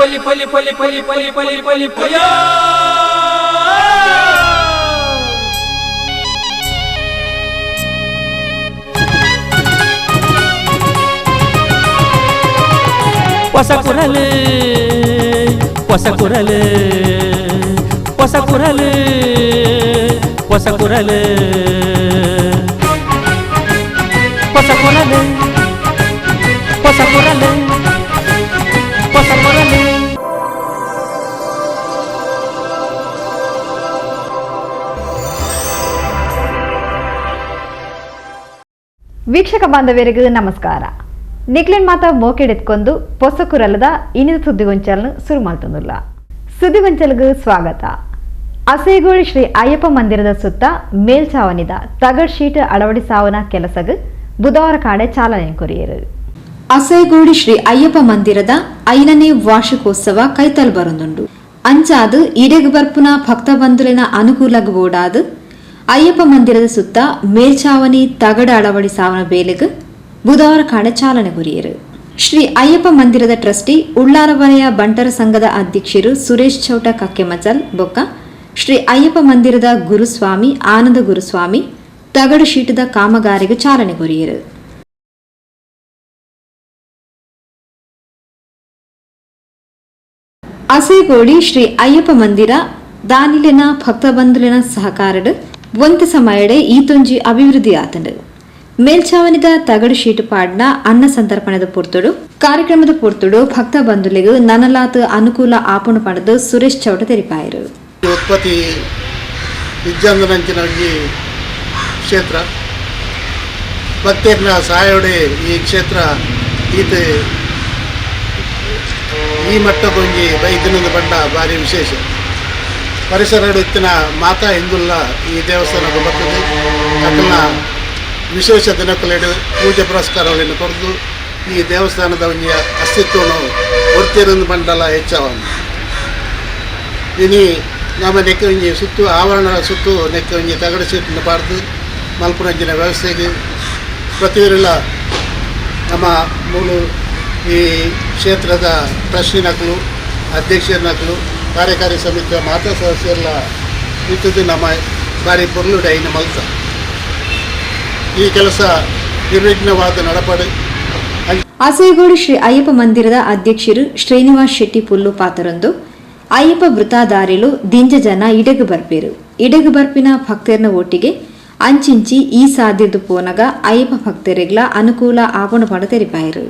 ಪಲಿ ಪಲಿ ಪಲಿ ಪಲಿ ಪಲಿ ಪಲಿ ಪಲಿ ಪಯ. ಹೊಸ ಕುರಲು ಹೊಸ ಕುರಲು ಹೊಸ ಕುರಲು ಹೊಸ ಕುರಲು ಹೊಸ ಕುರಲು ಹೊಸ ಕುರಲು ಹೊಸ ಕುರಲು. ವೀಕ್ಷಕ ಬಾಂಧವರಿಗೆ ನಮಸ್ಕಾರ. ನಿಕ್ಲಿನ್ ಮಾತ ಮೋಕೆಡೆತ್ಕೊಂಡು ಪೊಸಕುರಲದ ಇನಿದ ಸುದ್ದಿಗೊಂಚಲನ್ನು ಶುರು ಮಾಡ್ತಂದುಲ್ಲ. ಸುದ್ದಿಗೊಂಚಲಿಗೆ ಸ್ವಾಗತ. ಅಸೇಗೋಳಿ ಶ್ರೀ ಅಯ್ಯಪ್ಪ ಮಂದಿರದ ಸುತ್ತ ಮೇಲ್ಛಾವಣಿದ ತಗಡ್ ಶೀಟ್ ಅಳವಡಿಸಾವನ ಕೆಲಸಗ್ ಬುಧವಾರ ಕಾಡೆ ಚಾಲನೆ ಕೊರಿಯರು. ಅಸೈಗೋಡಿ ಶ್ರೀ ಅಯ್ಯಪ್ಪ ಮಂದಿರದ 5ನೇ ವಾರ್ಷಿಕೋತ್ಸವ ಕೈತಲ್ ಬರೊಂದುಂಡು. ಅಂಚಾದ್ ಇಡೆಗ್ ಬರ್ಪುನ ಭಕ್ತ ಬಂಧುಲೆನ ಅನುಕೂಲಗ್ ಬೋಡಾದ್ ಅಯ್ಯಪ್ಪ ಮಂದಿರದ ಸುತ್ತ ಮೇಲ್ಛಾವಣಿ ತಗಡ ಅಳವಡಿಸಾವನ ಬೇಲೆಗ್ ಬುಧವಾರ ಕಾಡೆ ಚಾಲನೆ ಕೊರಿಯರು. ಶ್ರೀ ಅಯ್ಯಪ್ಪ ಮಂದಿರದ ಟ್ರಸ್ಟಿ ಉಳ್ಳಾರವಲಯ ಬಂಟರ ಸಂಘದ ಅಧ್ಯಕ್ಷರು ಸುರೇಶ್ ಚೌಟ ಕಕ್ಕೆಮಚಲ್ ಬೊಕ್ಕ ಶ್ರೀ ಅಯ್ಯಪ್ಪ ಮಂದಿರದ ಗುರುಸ್ವಾಮಿ ಆನಂದ ಗುರುಸ್ವಾಮಿ ತಗಡು ಶೀಟದ ಕಾಮಗಾರಿಗೆ ಚಾಲನೆ ಕೊರಿಯರು. ಅಸೇಗೋಡಿ ಶ್ರೀ ಅಯ್ಯಪ್ಪ ಮಂದಿರ ದಾನಿಲೆನ ಭಕ್ತ ಬಂಧುಲೆನ ಸಹಕಾರಡ್ ಒಂತೆ ಸಮಯಡೆ ಈತೊಂಜಿ ಅಭಿವೃದ್ಧಿ ಆತಂಡು. ಮೇಲ್ಛಾವಣಿದ ತಗಡು ಶೀಟು ಪಾಡ್ನ ಅನ್ನ ಸಂತರ್ಪಣದ ಪೊರ್ತುಡು ಕಾರ್ಯಕ್ರಮದ ಪೊರ್ತುಡು ಭಕ್ತ ಬಂಧುಲೆಗ್ ನನಲಾತ್ ಅನುಕೂಲ ಆಪುಣು ಪಡೆದು ಸುರೇಶ್ ಚೌಟ ತೆರಿಪಾಯರು. ಉತ್ಪತ್ತಿ ವಿಜ್ಜಂದನಂಚಿನ ಒಂಜಿ ಕ್ಷೇತ್ರ. ಭಕ್ತರ್ನ ಸಹಾಯೋಡೆ ಈ ಕ್ಷೇತ್ರ ಈತ ಈ ಮಟ್ಟಕ್ಕೊಂಜಿ ಬೈದಿನದ ಬಂಡ ಭಾರಿ ವಿಶೇಷ. ಪರಿಸರ ಇತ್ತಿನ ಮಾತಾ ಹಿಂದುಲ್ಲ ಈ ದೇವಸ್ಥಾನಕ್ಕೆ ಬರ್ತದೆ. ಅಕಲ್ನ ವಿಶೇಷ ದಿನಕ್ಕಲೆಡು ಪೂಜೆ ಪುರಸ್ಕಾರಗಳನ್ನು ಕೊರದು ಈ ದೇವಸ್ಥಾನದ ಒಂಜಿ ಅಸ್ತಿತ್ವನು ಒರ್ತಿರಂದು ಬಂಡಲ ಹೆಚ್ಚಾವಂದು. ಇನಿ ನಮ್ಮ ನೆಕ್ಕೆ ಒಂಜಿ ಸುತ್ತು ಆವರಣ ಸುತ್ತು ನೆಕ್ಕೆ ಒಂಜಿ ತಗಡು ಸೀಟನ್ನು ಪಾಡ್ದು ಮಲ್ಪುನಂಚಿನ ವ್ಯವಸ್ಥೆಗೆ ಪ್ರತಿಯೊರಿಲ ನಮ್ಮ ಮೂಲು ಈ ಕ್ಷೇತ್ರದ ಟ್ರಸ್ಟಿನಕಲು, ಅಧ್ಯಕ್ಷರನಕಲು, ಕಾರ್ಯಕಾರಿ ಸಮಿತಿಯ ಮಾತಾ ಸದಸ್ಯರೆಲ್ಲ ಇತ್ತದ್ದು ನಮ್ಮ ಬಾರಿ ಪೊರ್ಲುಡೆ ಐನ ಮಲ್ತ ಈ ಕೆಲಸ ನಿರ್ವಿಘ್ನವಾದ ನಡಪಡೆ. ಅಸೇಗೋಡಿ ಶ್ರೀ ಅಯ್ಯಪ್ಪ ಮಂದಿರದ ಅಧ್ಯಕ್ಷರು ಶ್ರೀನಿವಾಸ್ ಶೆಟ್ಟಿ ಪುಲ್ಲು ಪಾತರೊಂದು ಅಯ್ಯಪ್ಪ ವೃತಾದಾರಿಲು ದಿಂಜ ಜನ ಇಡೆಗು ಬರ್ಪೇರು. ಇಡೆಗು ಬರ್ಪಿನ ಭಕ್ತರ್ನ ಒಟ್ಟಿಗೆ ಅಂಚಿಂಚಿ ಈ ಸಾದಿರ್ದು ಪೋನಗ ಅಯ್ಯಪ್ಪ ಭಕ್ತರಿಗ್ಲ ಅನುಕೂಲ ಆಪಣು ಪಡ ತೆರಿಪಾಯರು.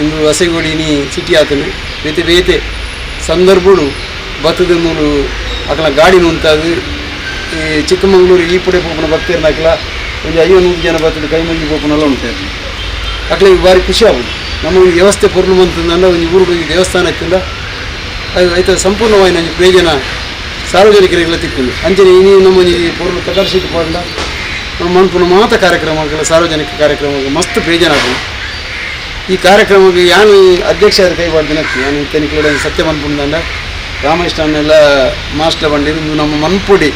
ಇಂದು ಅಸೆಗೋಡಿನಿ ಸಿಟಿ ಆತನು ಬೇತೆ ಬೇತೆ ಸಂದರ್ಭಡು ಬತ್ತದ ಮೂಲು ಅಕಲ ಗಾಡಿ ನುಂತಾದು. ಈ ಚಿಕ್ಕಮಂಗ್ಳೂರು ಈ ಪುಡೆ ಪೋಪುನ ಭಕ್ತರ್ನ ಅಕಲ ಒಂಜಿ 50-100 ಜನ ಬತ್ತದ ಕೈ ಮುಗಿ ಪೋಪುನಲ್ಲ ಉಂಟು. ಅಕ್ಲೆ ಭಾರಿ ಖುಷಿ ಆಗುದು. ನಮ್ಮ ಒಂದು ವ್ಯವಸ್ಥೆ ಪೊರ್ಲು ಮಂತಂದ ಒಂಜಿ ಊರು ಒಂಜಿ ದೇವಸ್ಥಾನ ಇತ್ತಿಂದ ಅದು ಐತ ಸಂಪೂರ್ಣವಾಗಿ ಒಂಜಿ ಪ್ರಯೋಜನ ಸಾರ್ವಜನಿಕರಿಗೆಲ್ಲ ತಿಕ್ಕುಂಡು. ಅಂಚನೆ ಇನಿ ನಮ್ಮ ಒಂಜಿ ಪೊರ್ಲು ತಗರ್ಸಿಟ್ಟು ಪಂಡ ನಮ್ಮ ಮನ್ಪುನ ಮಾತ ಕಾರ್ಯಕ್ರಮಗಳ ಸಾರ್ವಜನಿಕ ಕಾರ್ಯಕ್ರಮಗಳು ಮಸ್ತ್ ಪ್ರಯೋಜನ ಆಗುದು. ಈ ಕಾರ್ಯಕ್ರಮಕ್ಕೆ ಯಾನು ಅಧ್ಯಕ್ಷ ಕೈ ಬಾರ್ದಿನಕ್ಕೆ ಯಾನು ತನಿಖೆ ಸತ್ಯ ಮನ್ಪುಂಡ ರಾಮಕೃಷ್ಣನೆಲ್ಲ ಮಾಸ್ಟರ್ ಬಂಡಿ ನಮ್ಮ ಮನ್ಪುಡಿ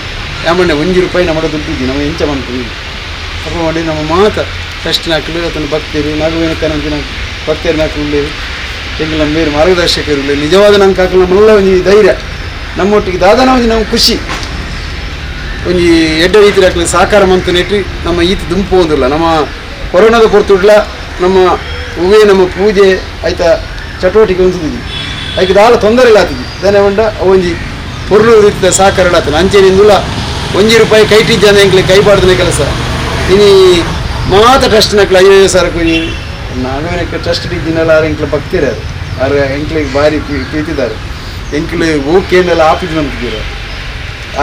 ಯಾಮಣ್ಣೆ ₹1 ನಮ್ಮ ದುಡ್ಡಿದ್ದಿ ನಮ್ಮ ಎಂಚ ಮನ್ಪುಡಿ ಅಪ್ಪ ಮಾಡಿ ನಮ್ಮ ಮಾತ ಟ್ರಸ್ಟಿನ ಹಾಕಲು ಆತನ ಭಕ್ತರು ನಾಗವೇಣಕನಂತಿನ ಭಕ್ತರು ಹಾಕಲು ಎಂಗ್ಲ ನಮ್ಮ ಮೇರು ಮಾರ್ಗದರ್ಶಕರು ನಿಜವಾದ ನಂಗೆ ಹಾಕಲು ನಮ್ಮೆಲ್ಲ ಒಂಜಿ ಧೈರ್ಯ ನಮ್ಮೊಟ್ಟಿಗೆ ದಾದನ ಒಂಜಿ ನಮ್ಮ ಖುಷಿ ಒಂಜಿ ಎಡ್ಡೆ ರೀತಿ ಹಾಕಲು ಸಹಕಾರ ಮಂತು ನೆಟ್ಟು ನಮ್ಮ ಈತ ದುಂಪು ಒಂದಿಲ್ಲ. ನಮ್ಮ ಕೊರೋನಾದ ಪೊರ್ತುಡ್ಲ ನಮ್ಮ ಹೂವೇ ನಮ್ಮ ಪೂಜೆ ಆಯ್ತಾ ಚಟುವಟಿಕೆ ಒಂದಿದ್ವಿ ಐಕೆ ದಾಲ ತೊಂದರೆ ಇಲ್ಲ ಆತಿದ್ವಿ ದಾನೆ ಉಂಡ ಒಂಜಿ ಪೊರ್ಲು ರೀತಿಯ ಸಹಕಾರ ಆತನ ಅಂಚೆನಿಂದುಲ ₹1 ಕೈಟಿದ್ದಾನೆ ಎಂಕ್ಲೆ ಕೈ ಬಾರ್ದನೆ ಕೆಲಸ. ಇನಿ ಮಾತ ಟ್ರಸ್ಟ್ ನಕ್ಲ 50,000 ನಾವೇನಕ್ಕೆ ಟ್ರಸ್ಟ್ ಇದ್ದಿನಲ್ಲ ಆರು ಎಂಕ್ಲೆ ಭಕ್ತಿರ ಆರು ಎಂಕ್ಲಿಗೆ ಭಾರಿ ಪ್ರೀತಿದಾರೆ ಎಂಕ್ಲೆ ಓಕೆನೆಲ್ಲ ಆಪಿದ್ ನಂಬ್ತಿದ್ದೀರ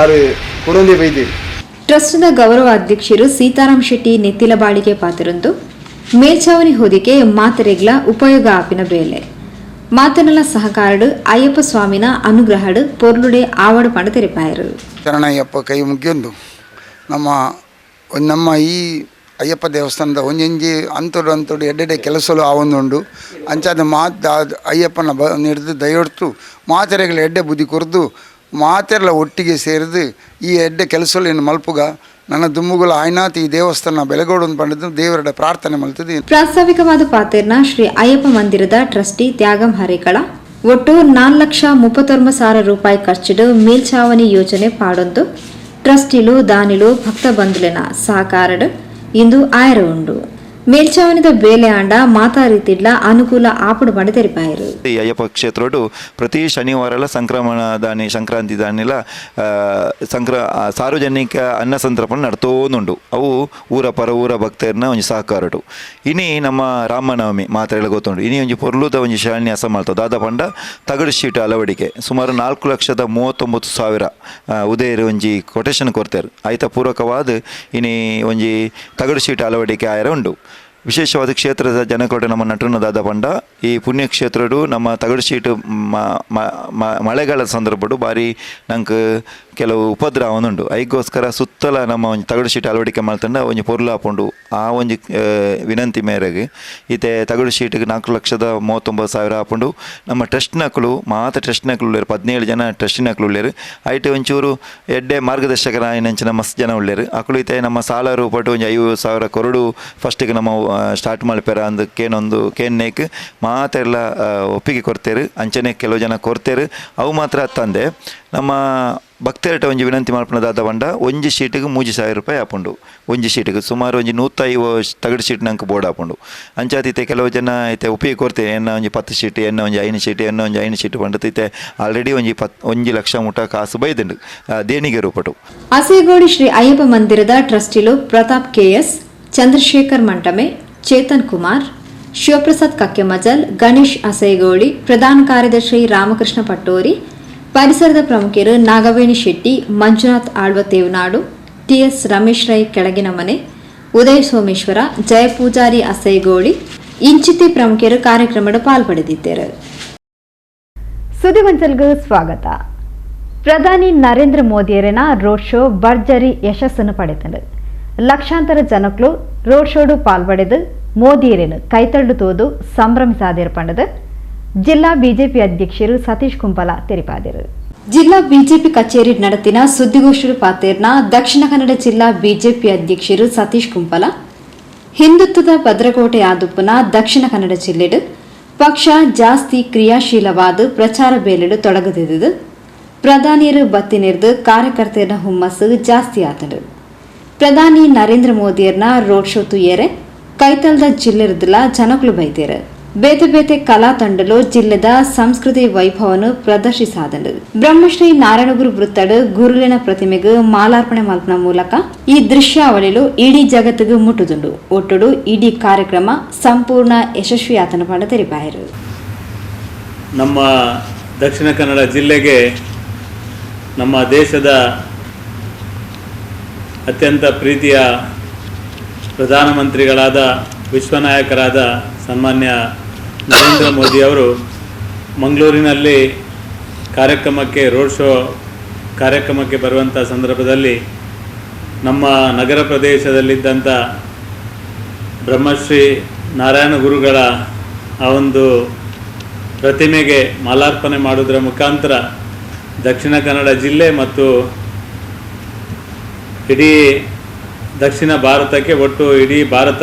ಆರು ಕೊರೊಂದೇ ಬೈದೇರಿ. ಟ್ರಸ್ಟ್ನ ಗೌರವ ಅಧ್ಯಕ್ಷರು ಸೀತಾರಾಮ್ ಶೆಟ್ಟಿ ನೆತ್ತಿಲಬಾಳಿಗೆ ಪಾತಿರಂದು ಮೇಲ್ಛಾವಣಿ ಹೊದಿಕೆ ಮಾತೆರೆಗ್ಲ ಉಪಯೋಗ ಆಪಿನ ಬೇಲೆ ಮಾತನಲ ಸಹಕಾರಡು ಅಯ್ಯಪ್ಪ ಸ್ವಾಮಿನ ಅನುಗ್ರಹಡು ಪೊರ್ಲುಡೆ ಆವಡು ಪಂಡ ತೆರಿಪಾಯರು. ಶರಣಯ್ಯಪ್ಪ ಕೈ ಮುಗಿಯೊಂದು ನಮ್ಮ ನಮ್ಮ ಈ ಅಯ್ಯಪ್ಪ ದೇವಸ್ಥಾನದ ಒಂಜೊಂಜಿ ಅಂತೊಡು ಅಂತೊಡು ಎಡ್ಡೆಡ್ಡೆ ಕೆಲಸಲು ಆವೊಂದುಂಡು. ಅಂಚಾದ ಮಾತ ಅಯ್ಯಪ್ಪನ ಬ ಹಿಡ್ದು ದಯೊಡ್ತು ಮಾತೆರೆಗಳ ಎಡ್ಡೆ ಬುದ್ಧಿ ಕೊರ್ದು ಮಾತೆರ್ಲ ಒಟ್ಟಿಗೆ ಸೇರಿದು ಈ ಎಡ್ಡೆ ಕೆಲಸಲು ಇನ್ನು ಮಲ್ಪುಗ ನನ್ನ ದುಮ್ಮುಗುಲ ಆಯ್ನಾತ್ ಈ ದೇವಸ್ಥಾನ ಬೆಳಗೋಡು ಪಂಡದು ದೇವರ ಪ್ರಾರ್ಥನೆ ಮಲ್ತದೆ. ಪ್ರಾಸ್ತಾವಿಕವಾದ ಪಾತೆರ್ನ ಶ್ರೀ ಅಯ್ಯಪ್ಪ ಮಂದಿರದ ಟ್ರಸ್ಟಿ ತ್ಯಾಗಂ ಹರೇಕಳ ಒಟ್ಟು 4,39,000 ರೂಪಾಯಿ ಖರ್ಚಿಡು ಮೇಲ್ಛಾವಣಿ ಯೋಜನೆ ಪಾಡೊಂದು ಟ್ರಸ್ಟಿಲು ದಾನಿಲು ಭಕ್ತ ಬಂಧುಲೆನ ಸಹಕಾರಡು ಇಂದು ಆಯರ ಉಂಡು. ಮೇಲ್ಛಾವಣಿದ ಬೇಲೆ ಆಂಡ ಮಾತಾ ರೀತಿಡ್ಲ ಅನುಕೂಲ ಆಪುಡು ಪಂಡ ತೆರಿಪಾಯರು. ಈ ಅಯ್ಯಪ್ಪ ಕ್ಷೇತ್ರಡು ಪ್ರತಿ ಶನಿವಾರಲ ಸಂಕ್ರಮಣ ದಾನಿ ಸಂಕ್ರಾಂತಿ ದಾನಿಲ ಸಾರ್ವಜನಿಕ ಅನ್ನ ಸಂತರ್ಪಣೆ ನಡ್ತೋನುಂಡು. ಅವು ಊರ ಪರ ಊರ ಭಕ್ತರನ್ನ ಒಂಜಿ ಸಹಕಾರಡು. ಇನಿ ನಮ್ಮ ರಾಮನವಮಿ ಮಾತ್ರೆಲ್ಲ ಗೊತ್ತುಂಡು. ಇನಿ ಒಂಜಿ ಪೊರ್ಲುದ ಒಂಜಿ ಶಿಲಾನ್ಯಾಸ ಮಾಡ್ತದೆ. ದಾದ ಪಂಡ ತಗಡು ಶೀಟ್ ಅಳವಡಿಕೆ ಸುಮಾರು 4,39,000 ಉದಯರು ಒಂಜಿ ಕೊಟೇಶನ್ ಕೊಡ್ತಾರೆ. ಆಯ್ತ ಪೂರಕವಾದ ಇನಿ ಒಂಜಿ ತಗಡು ಶೀಟ್ ಅಳವಡಿಕೆ ಆಯರ ಉಂಡು. ವಿಶೇಷವಾದ ಕ್ಷೇತ್ರದ ಜನಕೋಟೆ ನಮ್ಮ ನಟನ ದಾದ ಪಂಡ ಈ ಪುಣ್ಯಕ್ಷೇತ್ರಡು ನಮ್ಮ ತಗಡು ಶೀಟು ಮಳೆಗಾಲದ ಸಂದರ್ಭಡು ಭಾರಿ ನಂಗೆ ಕೆಲವು ಉಪದ್ರವನುಂಡು. ಐಗೋಸ್ಕರ ಸುತ್ತಲ ನಮ್ಮ ಒಂಜಿ ತಗಡು ಶೀಟ್ ಅಳವಡಿಕೆ ಮಾಡ್ತಂಡ ಒಂಜಿ ಪೊರ್ಲು ಆಪುಂಡು. ಆ ಒಂಜಿ ವಿನಂತಿ ಮೇರೆಗೆ ಈತೆ ತಗಡು ಶೀಟಿಗೆ 4,39,000 ಆಪುಂಡು. ನಮ್ಮ ಟ್ರಸ್ಟ್ನಕುಲು ಮಾತ ಟ್ರಸ್ಟ್ನಕುಲು ಉಳ್ಳೇರು, 17 ಜನ ಟ್ರಸ್ಟಿನಕುಲು ಉಳ್ಳೇರು. ಐಟೆ ಒಂಚೂರು ಎಡ್ಡೆ ಮಾರ್ಗದರ್ಶಕರಾಯಿನಂಚಿನ ಮಸ್ತ್ ಜನ ಉಳ್ಳೇರು. ಅಕುಲು ಈತೆ ನಮ್ಮ ಸಾಲ ರೂಪಟ್ಟು ಒಂಜಿ 5,000 ಕೊರಡು ಫಸ್ಟಿಗೆ ನಮ್ಮ ಸ್ಟಾರ್ಟ್ ಮಲ್ಪೆರ ಅಂದ್ ಕೇನೊಂದು ಕೇನ್ನೇಕ್ ಮಾತೆಲ್ಲ ಒಪ್ಪಿಗೆ ಕೊಡ್ತೇರು. ಅಂಚನೆ ಕೆಲವು ಜನ ಕೊಡ್ತೇರು. ಅವು ಮಾತ್ರ ತಂದೆ ನಮ್ಮ ಭಕ್ತರಟ ಒಂಜಿ ವಿನಂತಿ ಮಲ್ಪುನ ಪಂಡ ಒಂಜಿ ಶೀಟಿಗೆ 3,000 ರೂಪಾಯಿ ಆಪುಂಡು. ಒಂಜಿ ಶೀಟಿಗೆ ಸುಮಾರು ಒಂಜಿ 150 ತಗಡು ಶೀಟ್ ನಂಗೆ ಬೋರ್ಡ್ ಆಪುಂಡು. ಅಂಚಾತಿತ್ತೆ ಕೆಲವು ಜನ ಐತೆ ಉಪಯೋಗ ಕೊಡ್ತೇವೆ. ಎನ್ನ ಒಂಜಿ 10 ಶೀಟ್, ಎನ್ನ ಒಂಜಿ 5 ಶೀಟ್, ಎನ್ನ ಒಂಜಿ 5 ಶೀಟ್ ಪಂಡತೈತೆ ಆಲ್ರೆಡಿ ಒಂಜಿ 1 ಲಕ್ಷ ಮುಟ ಕಾಸು ಬೈದುಂಡು ದೇಣಿಗೆ ರೂಪಟು. ಅಸೇಗೋಡಿ ಶ್ರೀ ಅಯ್ಯಪ್ಪ ಮಂದಿರದ ಟ್ರಸ್ಟಿಲು ಪ್ರತಾಪ್ ಕೆಎಸ್, ಚಂದ್ರಶೇಖರ್ ಮಂಟಮೆ, ಚೇತನ್ ಕುಮಾರ್, ಶಿವಪ್ರಸಾದ್ ಕಕ್ಕೆಮಜಲ್, ಗಣೇಶ್ ಅಸೈಗೋಳಿ, ಪ್ರಧಾನ ಕಾರ್ಯದರ್ಶಿ ರಾಮಕೃಷ್ಣ ಪಟ್ಟೋರಿ, ಪರಿಸರದ ಪ್ರಮುಖರು ನಾಗವೇಣಿ ಶೆಟ್ಟಿ, ಮಂಜುನಾಥ್ ಆಳ್ವ ತೇವನಾಡು, ಟಿಎಸ್ ರಮೇಶ್ ರೈ ಕೆಳಗಿನ ಮನೆ, ಉದಯ ಸೋಮೇಶ್ವರ, ಜಯಪೂಜಾರಿ ಅಸೈಗೋಳಿ ಇಂಚಿತಿ ಪ್ರಮುಖರು ಕಾರ್ಯಕ್ರಮದ ಪಾಲ್ಪಡೆದಿದ್ದರು. ಸುದ್ದಿಗೊಂಚಲ್ಗೂ ಸ್ವಾಗತ. ಪ್ರಧಾನಿ ನರೇಂದ್ರ ಮೋದಿಯರಿನ ರೋಡ್ ಶೋ ಭರ್ಜರಿ ಯಶಸ್ಸನ್ನು ಪಡೆತನು. ಲಕ್ಷಾಂತರ ಜನಕ್ಕಳು ರೋಡ್ ಶೋಡು ಪಾಲ್ಪಡೆದು ಮೋದಿಯರನ್ನು ಕೈತಳ್ಳು ತೋದು ಸಂಭ್ರಮಿಸಾದಿರ್ಪಂಡದು ಜಿಲ್ಲಾ ಬಿಜೆಪಿ ಅಧ್ಯಕ್ಷರು ಸತೀಶ್ ಕುಂಪಲ ತೆರಿಪಾದರು. ಜಿಲ್ಲಾ ಬಿಜೆಪಿ ಕಚೇರಿ ನಡೆತಿನ ಸುದ್ದಿಗೋಷ್ಠಿ ಪಾತೇರ್ನ ದಕ್ಷಿಣ ಕನ್ನಡ ಜಿಲ್ಲಾ ಬಿಜೆಪಿ ಅಧ್ಯಕ್ಷರು ಸತೀಶ್ ಕುಂಪಲ ಹಿಂದುತ್ವದ ಭದ್ರಕೋಟೆ ಆದುಪ್ಪನ ದಕ್ಷಿಣ ಕನ್ನಡ ಜಿಲ್ಲೆಡು ಪಕ್ಷ ಜಾಸ್ತಿ ಕ್ರಿಯಾಶೀಲವಾದ ಪ್ರಚಾರ ಬೇಲೆಡು ತೊಡಗುತ್ತಿದ್ದು ಪ್ರಧಾನಿಯರು ಬತ್ತಿ ನೆರೆದು ಕಾರ್ಯಕರ್ತೆಯರ ಹುಮ್ಮಸ್ಸು ಜಾಸ್ತಿ ಆತಡು. ಪ್ರಧಾನಿ ನರೇಂದ್ರ ಮೋದಿಯರ್ನ ರೋಡ್ ಶೋ ತುಯ್ಯರೆ ಕೈತಲ್ದ ಜಿಲ್ಲೆರದಲ ಜನಕುಲು ಬೈತೇರು. ಬೇತೆ ಬೇತೆ ಕಲಾ ತಂಡಲು ಜಿಲ್ಲೆದ ಸಂಸ್ಕೃತಿ ವೈಭವನು ಪ್ರದರ್ಶಿಸಾದಂಡು. ಬ್ರಹ್ಮಶ್ರೀ ನಾರಾಯಣಗುರು ವೃತ್ತಡು ಗುರುಲಿನ ಪ್ರತಿಮೆಗೆ ಮಾಲಾರ್ಪಣೆ ಮಲ್ಪನ ಮೂಲಕ ಈ ದೃಶ್ಯಾವಳಿಲು ಇಡೀ ಜಗತ್ತಿಗೆ ಮುಟ್ಟುದುಂಡು. ಒಟ್ಟುಡು ಇಡೀ ಕಾರ್ಯಕ್ರಮ ಸಂಪೂರ್ಣ ಯಶಸ್ವಿಯಾತನ ಪಂಡ ತೆರಿಪಾಯರು. ನಮ್ಮ ದಕ್ಷಿಣ ಕನ್ನಡ ಜಿಲ್ಲೆಗೆ ನಮ್ಮ ದೇಶದ ಅತ್ಯಂತ ಪ್ರೀತಿಯ ಪ್ರಧಾನಮಂತ್ರಿಗಳಾದ ವಿಶ್ವನಾಯಕರಾದ ಸನ್ಮಾನ್ಯ ನರೇಂದ್ರ ಮೋದಿಯವರು ಮಂಗಳೂರಿನಲ್ಲಿ ಕಾರ್ಯಕ್ರಮಕ್ಕೆ ರೋಡ್ ಶೋ ಕಾರ್ಯಕ್ರಮಕ್ಕೆ ಬರುವಂಥ ಸಂದರ್ಭದಲ್ಲಿ ನಮ್ಮ ನಗರ ಪ್ರದೇಶದಲ್ಲಿದ್ದಂಥ ಬ್ರಹ್ಮಶ್ರೀ ನಾರಾಯಣ ಗುರುಗಳ ಆ ಒಂದು ಪ್ರತಿಮೆಗೆ ಮಾಲಾರ್ಪಣೆ ಮಾಡುವುದರ ಮುಖಾಂತರ ದಕ್ಷಿಣ ಕನ್ನಡ ಜಿಲ್ಲೆ ಮತ್ತು ಇಡೀ ದಕ್ಷಿಣ ಭಾರತಕ್ಕೆ ಒಟ್ಟು ಇಡೀ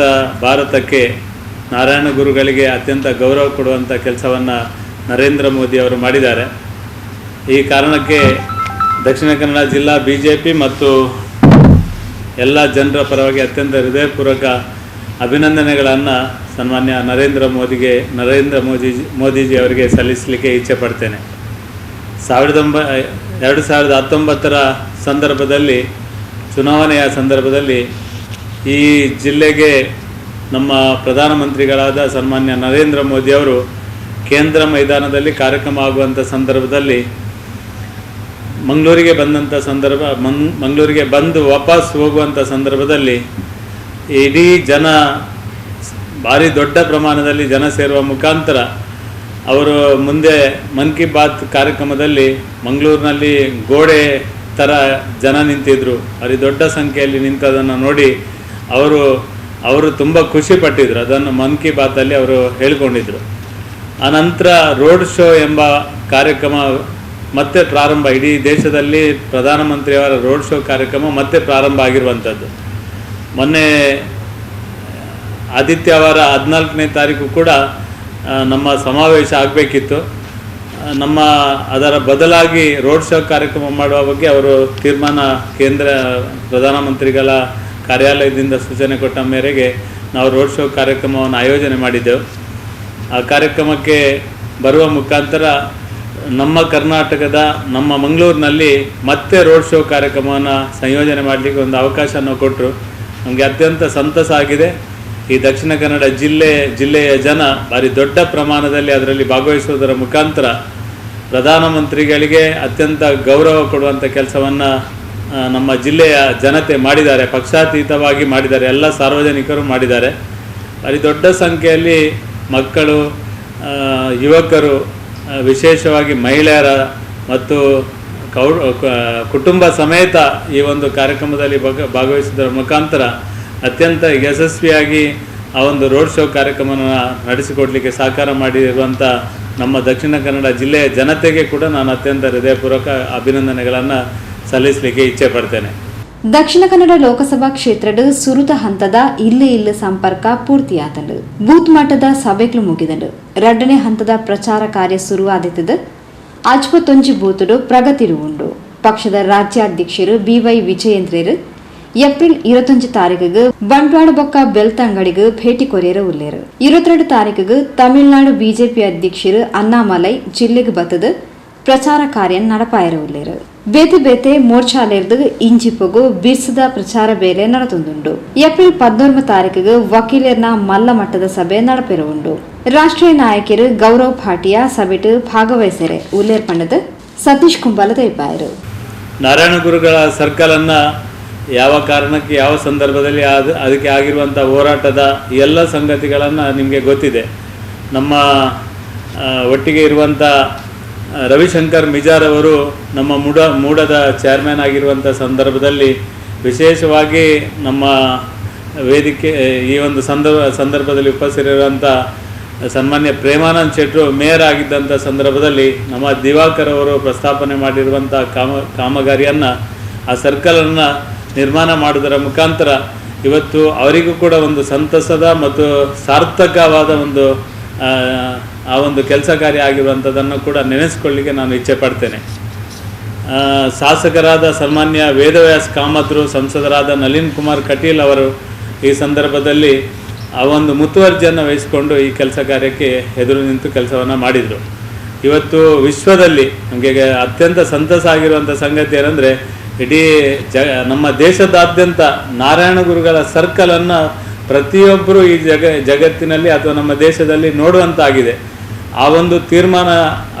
ಭಾರತಕ್ಕೆ ನಾರಾಯಣ ಗುರುಗಳಿಗೆ ಅತ್ಯಂತ ಗೌರವ ಕೊಡುವಂಥ ಕೆಲಸವನ್ನು ನರೇಂದ್ರ ಮೋದಿ ಅವರು ಮಾಡಿದ್ದಾರೆ. ಈ ಕಾರಣಕ್ಕೆ ದಕ್ಷಿಣ ಕನ್ನಡ ಜಿಲ್ಲಾ ಬಿಜೆಪಿ ಮತ್ತು ಎಲ್ಲ ಜನರ ಪರವಾಗಿ ಅತ್ಯಂತ ಹೃದಯಪೂರ್ವಕ ಅಭಿನಂದನೆಗಳನ್ನು ಸನ್ಮಾನ್ಯ ನರೇಂದ್ರ ಮೋದಿಜಿ ಅವರಿಗೆ ಸಲ್ಲಿಸಲಿಕ್ಕೆ ಇಚ್ಛೆ ಪಡ್ತೇನೆ. 2019 ಸಂದರ್ಭದಲ್ಲಿ ಚುನಾವಣೆಯ ಸಂದರ್ಭದಲ್ಲಿ ಈ ಜಿಲ್ಲೆಗೆ ನಮ್ಮ ಪ್ರಧಾನಮಂತ್ರಿಗಳಾದ ಸನ್ಮಾನ್ಯ ನರೇಂದ್ರ ಮೋದಿಯವರು ಕೇಂದ್ರ ಮೈದಾನದಲ್ಲಿ ಕಾರ್ಯಕ್ರಮ ಆಗುವಂಥ ಸಂದರ್ಭದಲ್ಲಿ ಮಂಗಳೂರಿಗೆ ಬಂದಂಥ ಸಂದರ್ಭ ಮಂಗಳೂರಿಗೆ ಬಂದು ವಾಪಸ್ ಹೋಗುವಂಥ ಸಂದರ್ಭದಲ್ಲಿ ಇಡೀ ಜನ ಭಾರಿ ದೊಡ್ಡ ಪ್ರಮಾಣದಲ್ಲಿ ಜನ ಸೇರುವ ಮುಖಾಂತರ ಅವರು ಮುಂದೆ ಮನ್ ಕಿ ಬಾತ್ ಕಾರ್ಯಕ್ರಮದಲ್ಲಿ ಮಂಗಳೂರಿನಲ್ಲಿ ಗೋಡೆ ಥರ ಜನ ನಿಂತಿದ್ದರು. ಭಾರಿ ದೊಡ್ಡ ಸಂಖ್ಯೆಯಲ್ಲಿ ನಿಂತದನ್ನು ನೋಡಿ ಅವರು ತುಂಬ ಖುಷಿಪಟ್ಟಿದ್ದರು. ಅದನ್ನು ಮನ್ ಕಿ ಬಾತಲ್ಲಿ ಅವರು ಹೇಳಿಕೊಂಡಿದ್ದರು. ಆನಂತರ ರೋಡ್ ಶೋ ಎಂಬ ಕಾರ್ಯಕ್ರಮ ಮತ್ತೆ ಪ್ರಾರಂಭ, ಇಡೀ ದೇಶದಲ್ಲಿ ಪ್ರಧಾನಮಂತ್ರಿಯವರ ರೋಡ್ ಶೋ ಕಾರ್ಯಕ್ರಮ ಮತ್ತೆ ಪ್ರಾರಂಭ ಆಗಿರುವಂಥದ್ದು. ಮೊನ್ನೆ ಆದಿತ್ಯವಾರ 14ನೇ ತಾರೀಕು ಕೂಡ ನಮ್ಮ ಸಮಾವೇಶ ಆಗಬೇಕಿತ್ತು. ನಮ್ಮ ಅದರ ಬದಲಾಗಿ ರೋಡ್ ಶೋ ಕಾರ್ಯಕ್ರಮ ಮಾಡುವ ಬಗ್ಗೆ ಅವರು ತೀರ್ಮಾನ ಕೇಂದ್ರ ಪ್ರಧಾನಮಂತ್ರಿಗಳ ಕಾರ್ಯಾಲಯದಿಂದ ಸೂಚನೆ ಕೊಟ್ಟ ಮೇರೆಗೆ ನಾವು ರೋಡ್ ಶೋ ಕಾರ್ಯಕ್ರಮವನ್ನು ಆಯೋಜನೆ ಮಾಡಿದ್ದೆವು. ಆ ಕಾರ್ಯಕ್ರಮಕ್ಕೆ ಬರುವ ಮುಖಾಂತರ ನಮ್ಮ ಕರ್ನಾಟಕದ ನಮ್ಮ ಮಂಗಳೂರಿನಲ್ಲಿ ಮತ್ತೆ ರೋಡ್ ಶೋ ಕಾರ್ಯಕ್ರಮವನ್ನು ಸಂಯೋಜನೆ ಮಾಡಲಿಕ್ಕೆ ಒಂದು ಅವಕಾಶವನ್ನು ಕೊಟ್ಟರು. ನಮಗೆ ಅತ್ಯಂತ ಸಂತಸ ಆಗಿದೆ. ಈ ದಕ್ಷಿಣ ಕನ್ನಡ ಜಿಲ್ಲೆಯ ಜನ ಭಾರಿ ದೊಡ್ಡ ಪ್ರಮಾಣದಲ್ಲಿ ಅದರಲ್ಲಿ ಭಾಗವಹಿಸುವುದರ ಮುಖಾಂತರ ಪ್ರಧಾನಮಂತ್ರಿಗಳಿಗೆ ಅತ್ಯಂತ ಗೌರವ ಕೊಡುವಂಥ ಕೆಲಸವನ್ನು ನಮ್ಮ ಜಿಲ್ಲೆಯ ಜನತೆ ಮಾಡಿದ್ದಾರೆ, ಪಕ್ಷಾತೀತವಾಗಿ ಮಾಡಿದ್ದಾರೆ, ಎಲ್ಲ ಸಾರ್ವಜನಿಕರು ಮಾಡಿದ್ದಾರೆ. ಭಾರಿ ದೊಡ್ಡ ಸಂಖ್ಯೆಯಲ್ಲಿ ಮಕ್ಕಳು, ಯುವಕರು, ವಿಶೇಷವಾಗಿ ಮಹಿಳೆಯರ ಮತ್ತು ಕುಟುಂಬ ಸಮೇತ ಈ ಒಂದು ಕಾರ್ಯಕ್ರಮದಲ್ಲಿ ಭಾಗವಹಿಸುವುದರ ಮುಖಾಂತರ ಅತ್ಯಂತ ಯಶಸ್ವಿಯಾಗಿ ಆ ಒಂದು ರೋಡ್ ಶೋ ಕಾರ್ಯಕ್ರಮವನ್ನು ನಡೆಸಿಕೊಡಲಿಕ್ಕೆ ಸಹಕಾರ ಮಾಡಿರುವಂಥ ನಮ್ಮ ದಕ್ಷಿಣ ಕನ್ನಡ ಜಿಲ್ಲೆಯ ಜನತೆಗೆ ಕೂಡ ನಾನು ಅತ್ಯಂತ ಹೃದಯಪೂರ್ವಕ ಅಭಿನಂದನೆಗಳನ್ನು ಸಲ್ಲಿಸಲಿಕ್ಕೆ ಇಚ್ಛೆ ಪಡ್ತೇನೆ. ದಕ್ಷಿಣ ಕನ್ನಡ ಲೋಕಸಭಾ ಕ್ಷೇತ್ರದ ಸುರುತ ಹಂತದ ಇಲ್ಲು ಇಲ್ಲು ಸಂಪರ್ಕ ಪೂರ್ತಿಯಾತಂಡು ಬೂತ್ ಮಟ್ಟದ ಸಭೆಗಳು ಮುಗಿದಂಡು ಎರಡನೇ ಹಂತದ ಪ್ರಚಾರ ಕಾರ್ಯ ಶುರುವಾದಿತ್ತದು. ಅಜ್ಪತ್ತೊಂಜಿ ಬೂತುಡು ಪ್ರಗತಿರು ಉಂಡು. ಪಕ್ಷದ ರಾಜ್ಯಾಧ್ಯಕ್ಷರು ಬಿವೈ ವಿಜಯೇಂದ್ರರು ಏಪ್ರಿಲ್ 25 ತಾರೀಕಿಗೆ ಬಂಟ್ವಾಳ ಬೊಕ್ಕ ಬೆಲ್ತಂಗಡಿಗೆ ಭೇಟಿ ಕೊರಿಯರು ಉಲ್ಲೇರು. 22 ತಾರೀಕಿಗೆ ತಮಿಳುನಾಡು ಬಿಜೆಪಿ ಅಧ್ಯಕ್ಷರು ಅಣ್ಣಾಮಲೈ ಜಿಲ್ಲೆಗೆ ಬತ್ತದು ಪ್ರಚಾರ ಕಾರ್ಯ ನಡಪಾಯರು ಉಲ್ಲೇರು. ಬೇತೆ ಬೇತೆ ಮೋರ್ಚಾಲೇರ್ದು ಇಂಜಿಪೊಗು ಬಿರ್ಸದ ಪ್ರಚಾರ ಬೇಲೆ ನಡೆದುಂಡು. ಏಪ್ರಿಲ್ 14 ತಾರೀಕಿಗೆ ವಕೀಲರ್ನ ಮಲ್ಲ ಮಟ್ಟದ ಸಭೆ ನಡಪೆರ ಉಂಡು. ರಾಷ್ಟ್ರೀಯ ನಾಯಕರು ಗೌರವ್ ಭಾಟಿಯಾ ಸಭೆಟ್ ಭಾಗವಹಿಸರೆ ಉಲ್ಲೇರ್ ಪಂಡದ ಸತೀಶ್ ಕುಂಬಾಲ ತೈಪಾಯರು. ನಾರಾಯಣ ಗುರುಗಳ ಸರ್ಕಲನ್ನು ಯಾವ ಕಾರಣಕ್ಕೆ ಯಾವ ಸಂದರ್ಭದಲ್ಲಿ ಅದಕ್ಕೆ ಆಗಿರುವಂಥ ಹೋರಾಟದ ಎಲ್ಲ ಸಂಗತಿಗಳನ್ನು ನಿಮಗೆ ಗೊತ್ತಿದೆ. ನಮ್ಮ ಒಟ್ಟಿಗೆ ಇರುವಂಥ ರವಿಶಂಕರ್ ಮಿಜಾರ್ ಅವರು ನಮ್ಮ ಮೂಡದ ಚೇರ್ಮನ್ ಆಗಿರುವಂಥ ಸಂದರ್ಭದಲ್ಲಿ ವಿಶೇಷವಾಗಿ ನಮ್ಮ ವೇದಿಕೆ ಈ ಒಂದು ಸಂದರ್ಭದಲ್ಲಿ ಉಪಸ್ಥಿತರಿರುವಂಥ ಸನ್ಮಾನ್ಯ ಪ್ರೇಮಾನಂದ್ ಶೆಟ್ಟರು ಮೇಯರ್ ಆಗಿದ್ದಂಥ ಸಂದರ್ಭದಲ್ಲಿ ನಮ್ಮ ದಿವಾಕರ್ ಅವರು ಪ್ರಸ್ತಾಪನೆ ಮಾಡಿರುವಂಥ ಕಾಮಗಾರಿಯನ್ನು, ಆ ಸರ್ಕಲನ್ನು ನಿರ್ಮಾಣ ಮಾಡುವುದರ ಮುಖಾಂತರ ಇವತ್ತು ಅವರಿಗೂ ಕೂಡ ಒಂದು ಸಂತಸದ ಮತ್ತು ಸಾರ್ಥಕವಾದ ಒಂದು ಆ ಒಂದು ಕೆಲಸ ಕಾರ್ಯ ಆಗಿರುವಂಥದ್ದನ್ನು ಕೂಡ ನೆನೆಸ್ಕೊಳ್ಳಿಕ್ಕೆ ನಾನು ಇಚ್ಛೆ ಪಡ್ತೇನೆ. ಶಾಸಕರಾದ ಸನ್ಮಾನ್ಯ ವೇದವ್ಯಾಸ್ ಕಾಮತ್ರು, ಸಂಸದರಾದ ನಳಿನ್ ಕುಮಾರ್ ಕಟೀಲ್ ಅವರು ಈ ಸಂದರ್ಭದಲ್ಲಿ ಆ ಒಂದು ಮುತುವರ್ಜಿಯನ್ನು ವಹಿಸಿಕೊಂಡು ಈ ಕೆಲಸ ಕಾರ್ಯಕ್ಕೆ ಎದುರು ನಿಂತು ಕೆಲಸವನ್ನು ಮಾಡಿದರು. ಇವತ್ತು ವಿಶ್ವದಲ್ಲಿ ನಮಗೆ ಅತ್ಯಂತ ಸಂತಸ ಆಗಿರುವಂಥ ಸಂಗತಿ ಏನಂದರೆ, ಇಡೀ ನಮ್ಮ ದೇಶದಾದ್ಯಂತ ನಾರಾಯಣ ಗುರುಗಳ ಸರ್ಕಲನ್ನು ಪ್ರತಿಯೊಬ್ಬರು ಈ ಜಗತ್ತಿನಲ್ಲಿ ಅಥವಾ ನಮ್ಮ ದೇಶದಲ್ಲಿ ನೋಡುವಂತಾಗಿದೆ. ಆ ಒಂದು ತೀರ್ಮಾನ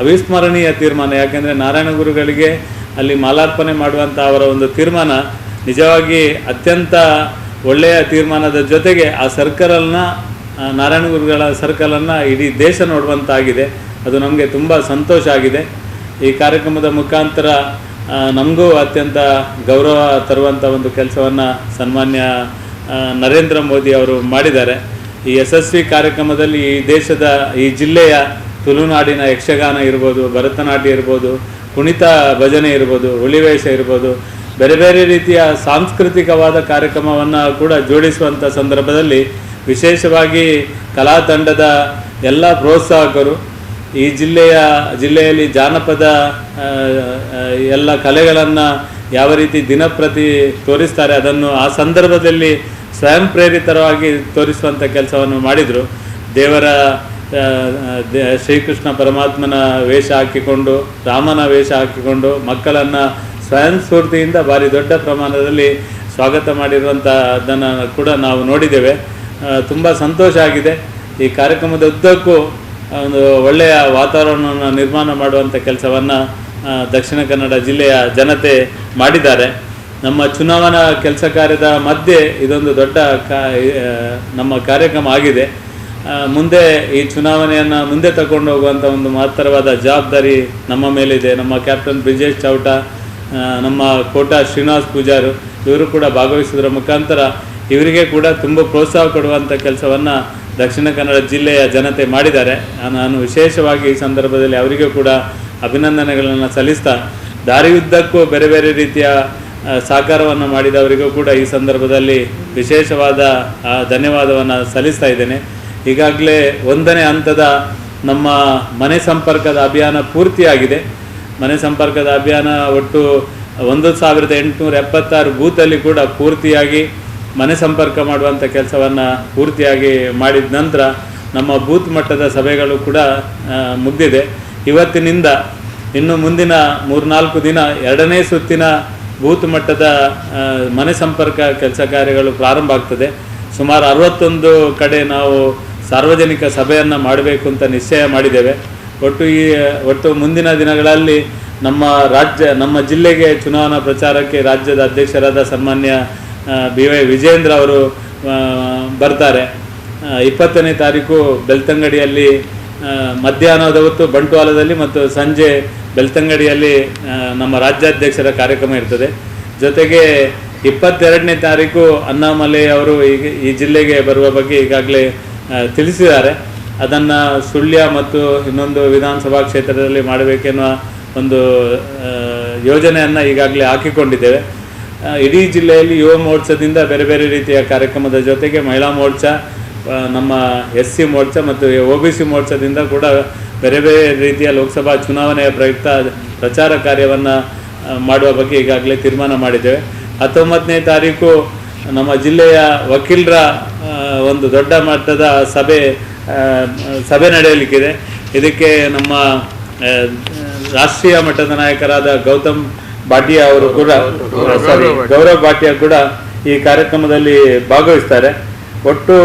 ಅವಿಸ್ಮರಣೀಯ ತೀರ್ಮಾನ. ಯಾಕೆಂದರೆ ನಾರಾಯಣ ಗುರುಗಳಿಗೆ ಅಲ್ಲಿ ಮಾಲಾರ್ಪಣೆ ಮಾಡುವಂಥ ಅವರ ಒಂದು ತೀರ್ಮಾನ ನಿಜವಾಗಿ ಅತ್ಯಂತ ಒಳ್ಳೆಯ ತೀರ್ಮಾನದ ಜೊತೆಗೆ ಆ ಸರ್ಕಲನ್ನು, ನಾರಾಯಣ ಗುರುಗಳ ಸರ್ಕಲನ್ನು ಇಡೀ ದೇಶ ನೋಡುವಂತಾಗಿದೆ. ಅದು ನಮಗೆ ತುಂಬ ಸಂತೋಷ ಆಗಿದೆ. ಈ ಕಾರ್ಯಕ್ರಮದ ಮುಖಾಂತರ ನಮಗೂ ಅತ್ಯಂತ ಗೌರವ ತರುವಂಥ ಒಂದು ಕೆಲಸವನ್ನು ಸನ್ಮಾನ್ಯ ನರೇಂದ್ರ ಮೋದಿ ಅವರು ಮಾಡಿದ್ದಾರೆ. ಈ ಯಶಸ್ವಿ ಕಾರ್ಯಕ್ರಮದಲ್ಲಿ ಈ ದೇಶದ, ಈ ಜಿಲ್ಲೆಯ ತುಳುನಾಡಿನ ಯಕ್ಷಗಾನ ಇರ್ಬೋದು, ಭರತನಾಟ್ಯ ಇರ್ಬೋದು, ಕುಣಿತ ಭಜನೆ ಇರ್ಬೋದು, ಹುಲಿವೇಷ ಇರ್ಬೋದು, ಬೇರೆ ಬೇರೆ ರೀತಿಯ ಸಾಂಸ್ಕೃತಿಕವಾದ ಕಾರ್ಯಕ್ರಮವನ್ನು ಕೂಡ ಜೋಡಿಸುವಂಥ ಸಂದರ್ಭದಲ್ಲಿ ವಿಶೇಷವಾಗಿ ಕಲಾ ತಂಡದ ಎಲ್ಲ ಪ್ರೋತ್ಸಾಹಕರು, ಈ ಜಿಲ್ಲೆಯಲ್ಲಿ ಜಾನಪದ ಎಲ್ಲ ಕಲೆಗಳನ್ನು ಯಾವ ರೀತಿ ದಿನಪ್ರತಿ ತೋರಿಸ್ತಾರೆ ಅದನ್ನು ಆ ಸಂದರ್ಭದಲ್ಲಿ ಸ್ವಯಂ ಪ್ರೇರಿತರವಾಗಿ ತೋರಿಸುವಂಥ ಕೆಲಸವನ್ನು ಮಾಡಿದರು. ದೇವರ ಶ್ರೀಕೃಷ್ಣ ಪರಮಾತ್ಮನ ವೇಷ ಹಾಕಿಕೊಂಡು, ರಾಮನ ವೇಷ ಹಾಕಿಕೊಂಡು ಮಕ್ಕಳನ್ನು ಸ್ವಯಂ ಸ್ಫೂರ್ತಿಯಿಂದ ಭಾರಿ ದೊಡ್ಡ ಪ್ರಮಾಣದಲ್ಲಿ ಸ್ವಾಗತ ಮಾಡಿರುವಂಥದ್ದನ್ನು ಕೂಡ ನಾವು ನೋಡಿದ್ದೇವೆ. ತುಂಬ ಸಂತೋಷ ಆಗಿದೆ. ಈ ಕಾರ್ಯಕ್ರಮದ ಉದ್ದಕ್ಕೂ ಒಂದು ಒಳ್ಳೆಯ ವಾತಾವರಣವನ್ನು ನಿರ್ಮಾಣ ಮಾಡುವಂಥ ಕೆಲಸವನ್ನು ದಕ್ಷಿಣ ಕನ್ನಡ ಜಿಲ್ಲೆಯ ಜನತೆ ಮಾಡಿದ್ದಾರೆ. ನಮ್ಮ ಚುನಾವಣಾ ಕೆಲಸ ಕಾರ್ಯದ ಮಧ್ಯೆ ಇದೊಂದು ದೊಡ್ಡ ನಮ್ಮ ಕಾರ್ಯಕ್ರಮ ಆಗಿದೆ. ಮುಂದೆ ಈ ಚುನಾವಣೆಯನ್ನು ಮುಂದೆ ತಗೊಂಡು ಹೋಗುವಂಥ ಒಂದು ಮಹತ್ತರವಾದ ಜವಾಬ್ದಾರಿ ನಮ್ಮ ಮೇಲಿದೆ. ನಮ್ಮ ಕ್ಯಾಪ್ಟನ್ ಬ್ರಿಜೇಶ್ ಚೌಟ, ನಮ್ಮ ಕೋಟಾ ಶ್ರೀನಿವಾಸ್ ಪೂಜಾರು ಇವರು ಕೂಡ ಭಾಗವಹಿಸುವುದರ ಮುಖಾಂತರ ಇವರಿಗೆ ಕೂಡ ತುಂಬ ಪ್ರೋತ್ಸಾಹ ಕೊಡುವಂಥ ಕೆಲಸವನ್ನು ದಕ್ಷಿಣ ಕನ್ನಡ ಜಿಲ್ಲೆಯ ಜನತೆ ಮಾಡಿದ್ದಾರೆ. ನಾನು ವಿಶೇಷವಾಗಿ ಈ ಸಂದರ್ಭದಲ್ಲಿ ಅವರಿಗೂ ಕೂಡ ಅಭಿನಂದನೆಗಳನ್ನು ಸಲ್ಲಿಸ್ತಾ, ದಾರಿಯುದ್ದಕ್ಕೂ ಬೇರೆ ಬೇರೆ ರೀತಿಯ ಸಹಕಾರವನ್ನು ಮಾಡಿದವರಿಗೂ ಕೂಡ ಈ ಸಂದರ್ಭದಲ್ಲಿ ವಿಶೇಷವಾದ ಧನ್ಯವಾದವನ್ನು ಸಲ್ಲಿಸ್ತಾ ಇದ್ದೇನೆ. ಈಗಾಗಲೇ 1ನೇ ಹಂತದ ನಮ್ಮ ಮನೆ ಸಂಪರ್ಕದ ಅಭಿಯಾನ ಪೂರ್ತಿಯಾಗಿದೆ. ಮನೆ ಸಂಪರ್ಕದ ಅಭಿಯಾನ ಒಟ್ಟು 1876 ಬೂತಲ್ಲಿ ಕೂಡ ಪೂರ್ತಿಯಾಗಿ ಮನೆ ಸಂಪರ್ಕ ಮಾಡುವಂಥ ಕೆಲಸವನ್ನು ಪೂರ್ತಿಯಾಗಿ ಮಾಡಿದ ನಂತರ ನಮ್ಮ ಬೂತ್ ಮಟ್ಟದ ಸಭೆಗಳು ಕೂಡ ಮುಗಿದಿದೆ. ಇವತ್ತಿನಿಂದ ಇನ್ನು ಮುಂದಿನ 3-4 ದಿನ ಎರಡನೇ ಸುತ್ತಿನ ಬೂತ್ ಮಟ್ಟದ ಮನೆ ಸಂಪರ್ಕ ಕೆಲಸ ಕಾರ್ಯಗಳು ಪ್ರಾರಂಭ ಆಗ್ತದೆ. ಸುಮಾರು 61 ಕಡೆ ನಾವು ಸಾರ್ವಜನಿಕ ಸಭೆಯನ್ನು ಮಾಡಬೇಕು ಅಂತ ನಿಶ್ಚಯ ಮಾಡಿದ್ದೇವೆ. ಒಟ್ಟು ಮುಂದಿನ ದಿನಗಳಲ್ಲಿ ನಮ್ಮ ರಾಜ್ಯ, ನಮ್ಮ ಜಿಲ್ಲೆಗೆ ಚುನಾವಣಾ ಪ್ರಚಾರಕ್ಕೆ ರಾಜ್ಯದ ಅಧ್ಯಕ್ಷರಾದ ಸನ್ಮಾನ್ಯ ಬಿ ವೈ ವಿಜೇಂದ್ರ ಅವರು ಬರ್ತಾರೆ. 20ನೇ ತಾರೀಕು ಬೆಳ್ತಂಗಡಿಯಲ್ಲಿ ಮಧ್ಯಾಹ್ನದ ಹೊತ್ತು ಬಂಟ್ವಾಳದಲ್ಲಿ ಮತ್ತು ಸಂಜೆ ಬೆಳ್ತಂಗಡಿಯಲ್ಲಿ ನಮ್ಮ ರಾಜ್ಯಾಧ್ಯಕ್ಷರ ಕಾರ್ಯಕ್ರಮ ಇರ್ತದೆ. ಜೊತೆಗೆ 22ನೇ ತಾರೀಕು ಅಣ್ಣಾಮಲೈ ಅವರು ಈಗ ಈ ಜಿಲ್ಲೆಗೆ ಬರುವ ಬಗ್ಗೆ ಈಗಾಗಲೇ ತಿಳಿಸಿದ್ದಾರೆ. ಅದನ್ನು ಸುಳ್ಯ ಮತ್ತು ಇನ್ನೊಂದು ವಿಧಾನಸಭಾ ಕ್ಷೇತ್ರದಲ್ಲಿ ಮಾಡಬೇಕೆನ್ನುವ ಒಂದು ಯೋಜನೆಯನ್ನು ಈಗಾಗಲೇ ಹಾಕಿಕೊಂಡಿದ್ದೇವೆ. ಇಡೀ ಜಿಲ್ಲೆಯಲ್ಲಿ ಯುವ ಮೋರ್ಚಾದಿಂದ ಬೇರೆ ಬೇರೆ ರೀತಿಯ ಕಾರ್ಯಕ್ರಮದ ಜೊತೆಗೆ ಮಹಿಳಾ ಮೋರ್ಚಾ, ನಮ್ಮ ಎಸ್ ಸಿ ಮೋರ್ಚಾ ಮತ್ತು O B C ಮೋರ್ಚಾದಿಂದ ಕೂಡ ಬೇರೆ ಬೇರೆ ರೀತಿಯ ಲೋಕಸಭಾ ಚುನಾವಣೆಯ ಪ್ರಯುಕ್ತ ಪ್ರಚಾರ ಕಾರ್ಯವನ್ನು ಮಾಡುವ ಬಗ್ಗೆ ಈಗಾಗಲೇ ತೀರ್ಮಾನ ಮಾಡಿದ್ದೇವೆ. 19ನೇ ತಾರೀಕು ನಮ್ಮ ಜಿಲ್ಲೆಯ ವಕೀಲರ ಒಂದು ದೊಡ್ಡ ಮಟ್ಟದ ಸಭೆ ನಡೆಯಲಿಕ್ಕಿದೆ. ಇದಕ್ಕೆ ನಮ್ಮ ರಾಷ್ಟ್ರೀಯ ಮಟ್ಟದ ನಾಯಕರಾದ ಗೌತಮ್ ಭಾಟಿಯಾ ಅವರು ಕೂಡ, ಸಾರಿ, ಗೌರವ್ ಭಾಟಿಯಾ ಕೂಡ ಈ ಕಾರ್ಯಕ್ರಮದಲ್ಲಿ ಭಾಗವಹಿಸ್ತಾರೆ. ಒಟ್ಟು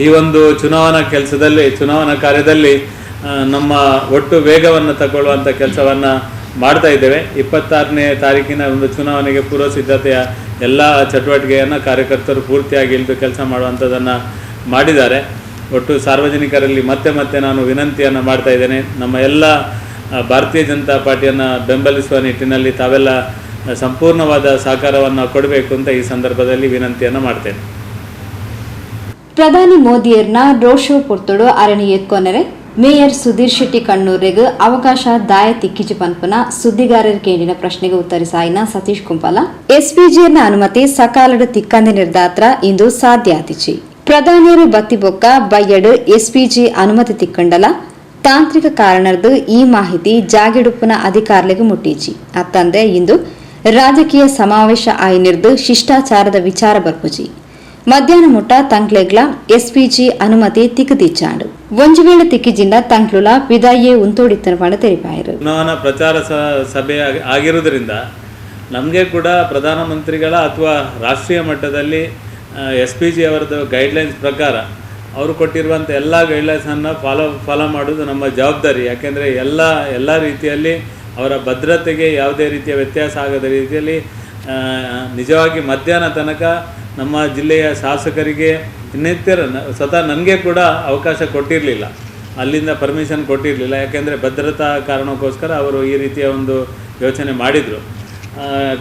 ಈ ಒಂದು ಚುನಾವಣಾ ಕೆಲಸದಲ್ಲಿ, ಚುನಾವಣಾ ಕಾರ್ಯದಲ್ಲಿ ನಮ್ಮ ಒಟ್ಟು ವೇಗವನ್ನು ತಗೊಳ್ಳುವಂಥ ಕೆಲಸವನ್ನು ಮಾಡ್ತಾ ಇದ್ದೇವೆ. 26ನೇ ತಾರೀಕಿನ ಒಂದು ಚುನಾವಣೆಗೆ ಪೂರ್ವ ಸಿದ್ಧತೆಯ ಎಲ್ಲ ಚಟುವಟಿಕೆಯನ್ನು ಕಾರ್ಯಕರ್ತರು ಪೂರ್ತಿಯಾಗಿ ಇಳಿದು ಕೆಲಸ ಮಾಡುವಂಥದ್ದನ್ನು ಮಾಡಿದ್ದಾರೆ. ಒಟ್ಟು ಸಾರ್ವಜನಿಕರಲ್ಲಿ ಮತ್ತೆ ಮತ್ತೆ ನಾನು ವಿನಂತಿಯನ್ನು ಮಾಡ್ತಾ ಇದ್ದೇನೆ. ನಮ್ಮ ಎಲ್ಲ ಭಾರತೀಯ ಜನತಾ ಪಾರ್ಟಿಯನ್ನು ಬೆಂಬಲಿಸುವ ನಿಟ್ಟಿನಲ್ಲಿ ತಾವೆಲ್ಲ ಸಂಪೂರ್ಣವಾದ ಸಹಕಾರವನ್ನು ಕೊಡಬೇಕು ಅಂತ ಈ ಸಂದರ್ಭದಲ್ಲಿ ವಿನಂತಿಯನ್ನು ಮಾಡ್ತೇನೆ. ಪ್ರಧಾನಿ ಮೋದಿಯರ್ನ ರೋಡ್ ಶೋ ಪೊರ್ತುಡು ಅರಣಿ ಎತ್ಕೊನೆರೆ ಮೇಯರ್ ಸುಧೀರ್ ಶೆಟ್ಟಿ ಕಣ್ಣೂರೆಗ್ ಅವಕಾಶ ದಾಯ ತಿಕ್ಕಿಜಿ ಪನ್ಪುನ ಸುದ್ದಿಗಾರರ ಕೇಂದಿನ ಪ್ರಶ್ನೆಗೆ ಉತ್ತರಿಸಾಯಿನ ಸತೀಶ್ ಕುಂಪಾಲ ಎಸ್ಪಿಜಿಯರ್ನ ಅನುಮತಿ ಸಕಾಲಡು ತಿಕ್ಕಂದಿ ನಿರ್ದಾತ್ರ ಇಂದು ಸಾಧ್ಯ ಆತಿಚಿ. ಪ್ರಧಾನಿಯರು ಬತ್ತಿಬೊಕ್ಕ ಬಯ್ಯಡು ಎಸ್ಪಿಜಿ ಅನುಮತಿ ತಿಕ್ಕಂಡಲ ತಾಂತ್ರಿಕ ಕಾರಣರ್ದು ಈ ಮಾಹಿತಿ ಜಾಗೆಡುಪ್ಪುನ ಅಧಿಕಾರಿಗಳಿಗೆ ಮುಟ್ಟೀಚಿ. ಅತ್ತಂದೆ ಇಂದು ರಾಜಕೀಯ ಸಮಾವೇಶ ಆಯ್ನಿರ್ದು ಶಿಷ್ಟಾಚಾರದ ವಿಚಾರ ಬರ್ಪುಜಿ. ಮಧ್ಯಾಹ್ನ ಮುಟ್ಟ ತಂಕ್ಲೆಗ್ಲ ಎಸ್ಪಿಜಿ ಅನುಮತಿ ತಿಕ್ಕದಿಚ್ಚಾಂಡು ಒಂಜು ವೇಳೆ ತಿಕ್ಕಿಜಿಂದ ತಂಕ್ಲುಲ ವಿದಾಯೇ ಉಂತೋಡಿತ್ತನ ಪಂಡ ತೆರಿಪಾಯರು. ಚುನಾವಣಾ ಪ್ರಚಾರ ಸಭೆ ಆಗಿರುವುದರಿಂದ ನಮಗೆ ಕೂಡ ಪ್ರಧಾನಮಂತ್ರಿಗಳ ಅಥವಾ ರಾಷ್ಟ್ರೀಯ ಮಟ್ಟದಲ್ಲಿ S P G ಅವರದ್ದು ಗೈಡ್ಲೈನ್ಸ್ ಪ್ರಕಾರ ಅವರು ಕೊಟ್ಟಿರುವಂಥ ಎಲ್ಲ ಗೈಡ್ಲೈನ್ಸನ್ನು ಫಾಲೋ ಮಾಡೋದು ನಮ್ಮ ಜವಾಬ್ದಾರಿ. ಯಾಕೆಂದರೆ ಎಲ್ಲ ರೀತಿಯಲ್ಲಿ ಅವರ ಭದ್ರತೆಗೆ ಯಾವುದೇ ರೀತಿಯ ವ್ಯತ್ಯಾಸ ಆಗದ ರೀತಿಯಲ್ಲಿ ನಿಜವಾಗಿ ಮಧ್ಯಾಹ್ನ ತನಕ ನಮ್ಮ ಜಿಲ್ಲೆಯ ಶಾಸಕರಿಗೆ ಇನ್ನಿತರ ಸ್ವತಃ ನನಗೆ ಕೂಡ ಅವಕಾಶ ಕೊಟ್ಟಿರಲಿಲ್ಲ, ಅಲ್ಲಿಂದ ಪರ್ಮಿಷನ್ ಕೊಟ್ಟಿರಲಿಲ್ಲ. ಯಾಕೆಂದರೆ ಭದ್ರತಾ ಕಾರಣಕ್ಕೋಸ್ಕರ ಅವರು ಈ ರೀತಿಯ ಒಂದು ಯೋಚನೆ ಮಾಡಿದರು.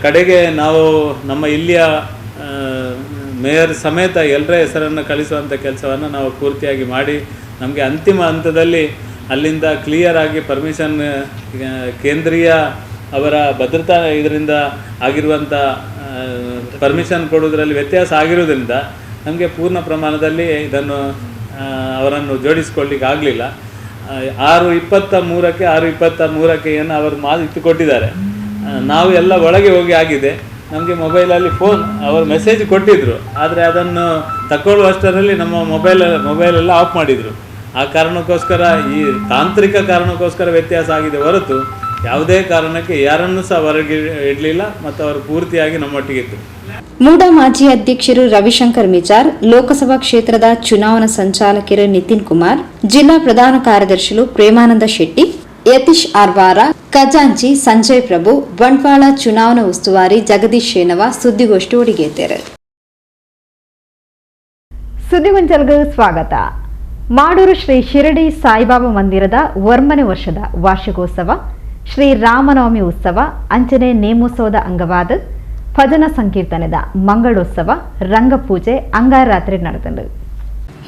ಕಡೆಗೆ ನಾವು ನಮ್ಮ ಇಲ್ಲಿಯ ಮೇಯರ್ ಸಮೇತ ಎಲ್ಲರ ಹೆಸರನ್ನು ಕಳಿಸುವಂಥ ಕೆಲಸವನ್ನು ನಾವು ಪೂರ್ತಿಯಾಗಿ ಮಾಡಿ ನಮಗೆ ಅಂತಿಮ ಹಂತದಲ್ಲಿ ಅಲ್ಲಿಂದ ಕ್ಲಿಯರ್ ಆಗಿ ಪರ್ಮಿಷನ್ ಕೇಂದ್ರೀಯ ಅವರ ಭದ್ರತಾ ಇದರಿಂದ ಆಗಿರುವಂಥ ಪರ್ಮಿಷನ್ ಕೊಡುವುದರಲ್ಲಿ ವ್ಯತ್ಯಾಸ ಆಗಿರುವುದರಿಂದ ನಮಗೆ ಪೂರ್ಣ ಪ್ರಮಾಣದಲ್ಲಿ ಇದನ್ನು ಅವರನ್ನು ಜೋಡಿಸಿಕೊಳ್ಳಿಕ್ಕೆ ಆಗಲಿಲ್ಲ. 6:23ಕ್ಕೆ 6:23ಕ್ಕೆ ಏನು ಅವರು ಮಾಹಿತಿ ಕೊಟ್ಟಿದ್ದಾರೆ. ನಾವು ಎಲ್ಲ ಒಳಗೆ ಹೋಗಿ ಆಗಿದೆ. ನಮಗೆ ಮೊಬೈಲಲ್ಲಿ ಫೋನ್ ಅವರು ಮೆಸೇಜ್ ಕೊಟ್ಟಿದ್ದರು, ಆದರೆ ಅದನ್ನು ತಗೊಳ್ಳುವಷ್ಟರಲ್ಲಿ ನಮ್ಮ ಮೊಬೈಲೆಲ್ಲ ಆಫ್ ಮಾಡಿದರು. ಆ ಕಾರಣಕ್ಕೋಸ್ಕರ, ಈ ತಾಂತ್ರಿಕ ಕಾರಣಕ್ಕೋಸ್ಕರ ವ್ಯತ್ಯಾಸ ಆಗಿದೆ ಹೊರತು ಯಾವುದೇ ಕಾರಣಕ್ಕೆ ಯಾರನ್ನೂ ಸಹ ಹೊರಗೆ ಇಡಲಿಲ್ಲ ಮತ್ತು ಅವರು ಪೂರ್ತಿಯಾಗಿ ನಮ್ಮೊಟ್ಟಿಗಿದ್ದರು. ಮೂಡಾ ಮಾಜಿ ಅಧ್ಯಕ್ಷರು ರವಿಶಂಕರ್ ಮಿಚಾರ್, ಲೋಕಸಭಾ ಕ್ಷೇತ್ರದ ಚುನಾವಣಾ ಸಂಚಾಲಕರು ನಿತಿನ್ ಕುಮಾರ್, ಜಿಲ್ಲಾ ಪ್ರಧಾನ ಕಾರ್ಯದರ್ಶಿಗಳು ಪ್ರೇಮಾನಂದ ಶೆಟ್ಟಿ, ಯತೀಶ್ ಆರ್ವಾರ, ಖಜಾಂಚಿ ಸಂಜಯ್ ಪ್ರಭು, ಬಂಟ್ವಾಳ ಚುನಾವಣಾ ಉಸ್ತುವಾರಿ ಜಗದೀಶ್ ಶೇನವ ಸುದ್ದಿಗೋಷ್ಠಿ ಒಡಿಗೇತರು. ಸುದ್ದಿಗೊಂಚಲ್ಗೆ ಸ್ವಾಗತ. ಮಾಡೂರು ಶ್ರೀ ಶಿರಡಿ ಸಾಯಿಬಾಬಾ ಮಂದಿರದ 1ನೇ ವರ್ಷದ ವಾರ್ಷಿಕೋತ್ಸವ, ಶ್ರೀ ರಾಮನವಮಿ ಉತ್ಸವ, ಅಂಚನೆ ನೇಮೋತ್ಸವದ ಅಂಗವಾದ ಭಜನಾ ಸಂಕೀರ್ತನದ ಮಂಗಳೋತ್ಸವ, ರಂಗಪೂಜೆ ಅಂಗಾರಾತ್ರಿ ನಡೆದಂಡು.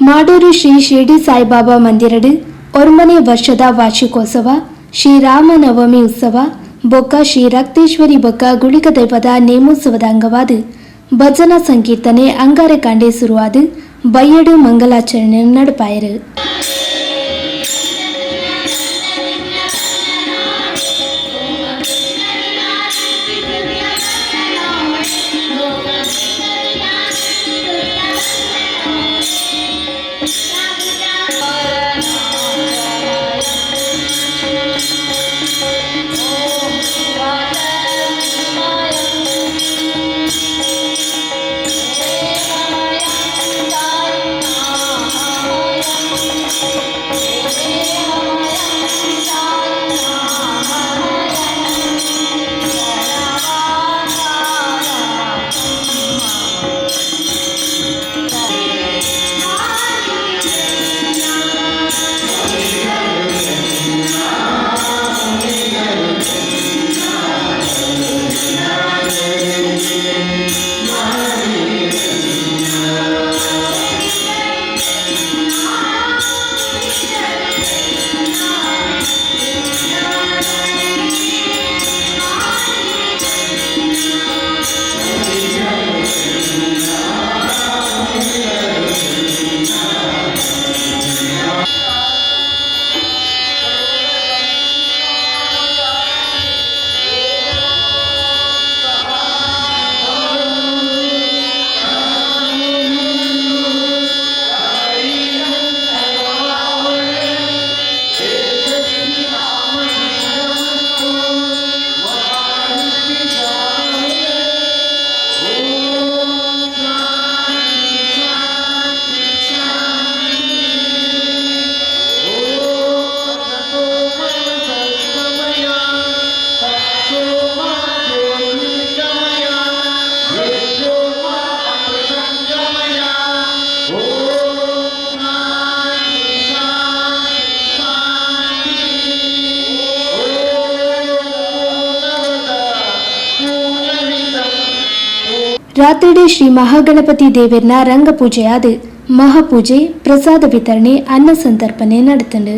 ಮಾಡೂರು ಶ್ರೀ ಶಿರಡಿ ಸಾಯಿಬಾಬಾ ಮಂದಿರಡು 1ನೇ ವರ್ಷದ ವಾರ್ಷಿಕೋತ್ಸವ, ಶ್ರೀರಾಮನವಮಿ ಉತ್ಸವ, ಬೊಕ್ಕ ಶ್ರೀ ರಕ್ತೇಶ್ವರಿ ಬೊಕ್ಕ ಗುಳಿಕ ದೈವದ ನೇಮೋತ್ಸವದ ಅಂಗವಾದ ಭಜನಾ ಸಂಕೀರ್ತನೆ ಅಂಗಾರಕಾಂಡೆ ಶುರುವಾದ ಬಯ್ಯಡು ಮಂಗಲಾಚರಣೆ ನಡಪಾಯರು. ರಾತ್ರಿಡೆ ಶ್ರೀ ಮಹಾಗಣಪತಿ ದೇವರ್ನ ರಂಗಪೂಜೆಯಾದ ಮಹಾಪೂಜೆ, ಪ್ರಸಾದ ವಿತರಣೆ, ಅನ್ನ ಸಂತರ್ಪಣೆ ನಡೆತಂಡು.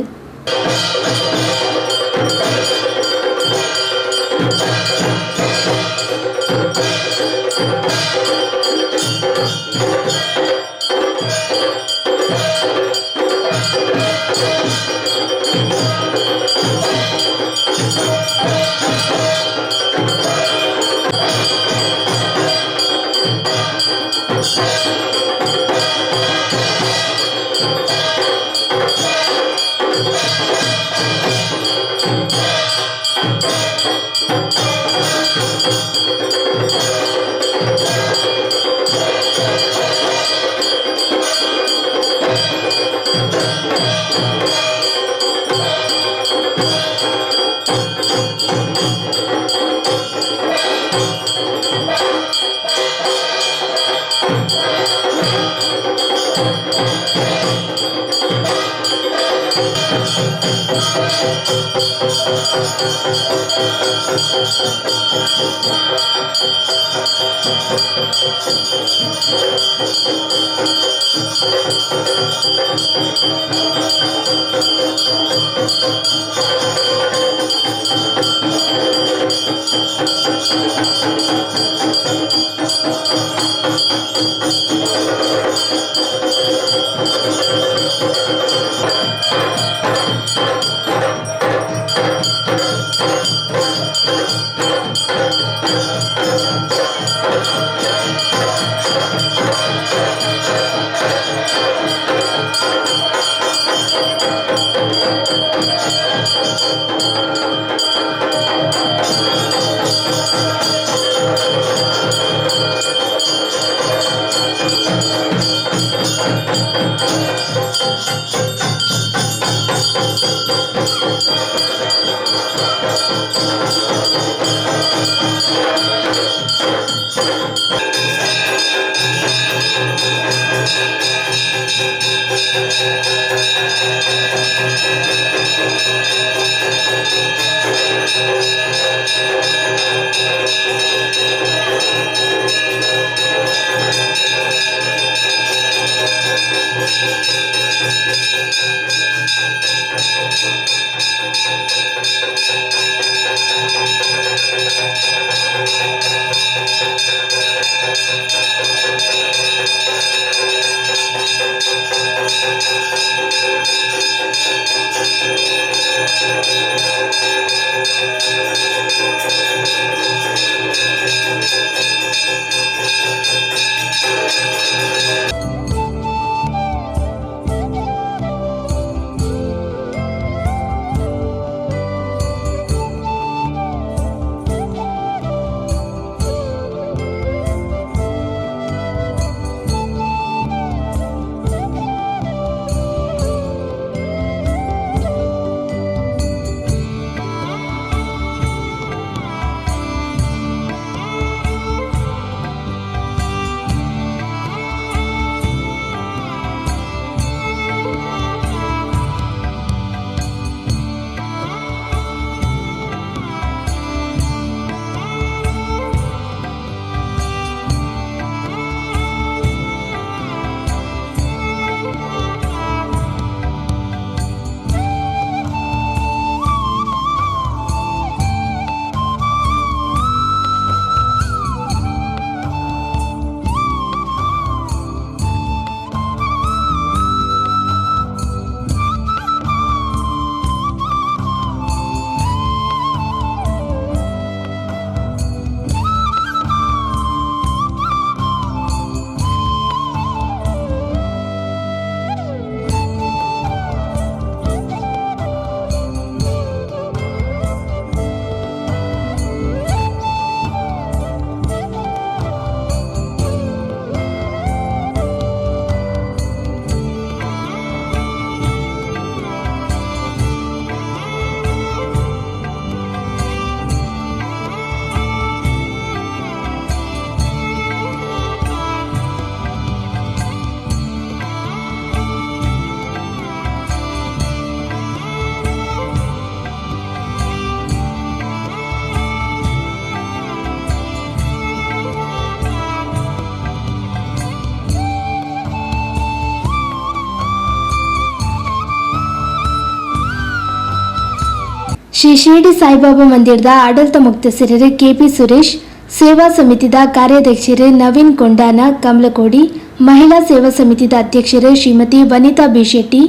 Shri Shirdi Saibaba ಮಂದಿರದ ಆಡಳಿತ ಮುಕ್ತಸರರು ಕೆಪಿ ಸುರೇಶ್, ಸೇವಾ ಸಮಿತಿದ ಕಾರ್ಯಾಧ್ಯಕ್ಷರು ನವೀನ್ ಕೊಂಡಾನ ಕಮಲಕೋಡಿ, ಮಹಿಳಾ ಸೇವಾ ಸಮಿತಿದ ಅಧ್ಯಕ್ಷರು ಶ್ರೀಮತಿ ವನಿತಾ ಬಿ ಶೆಟ್ಟಿ,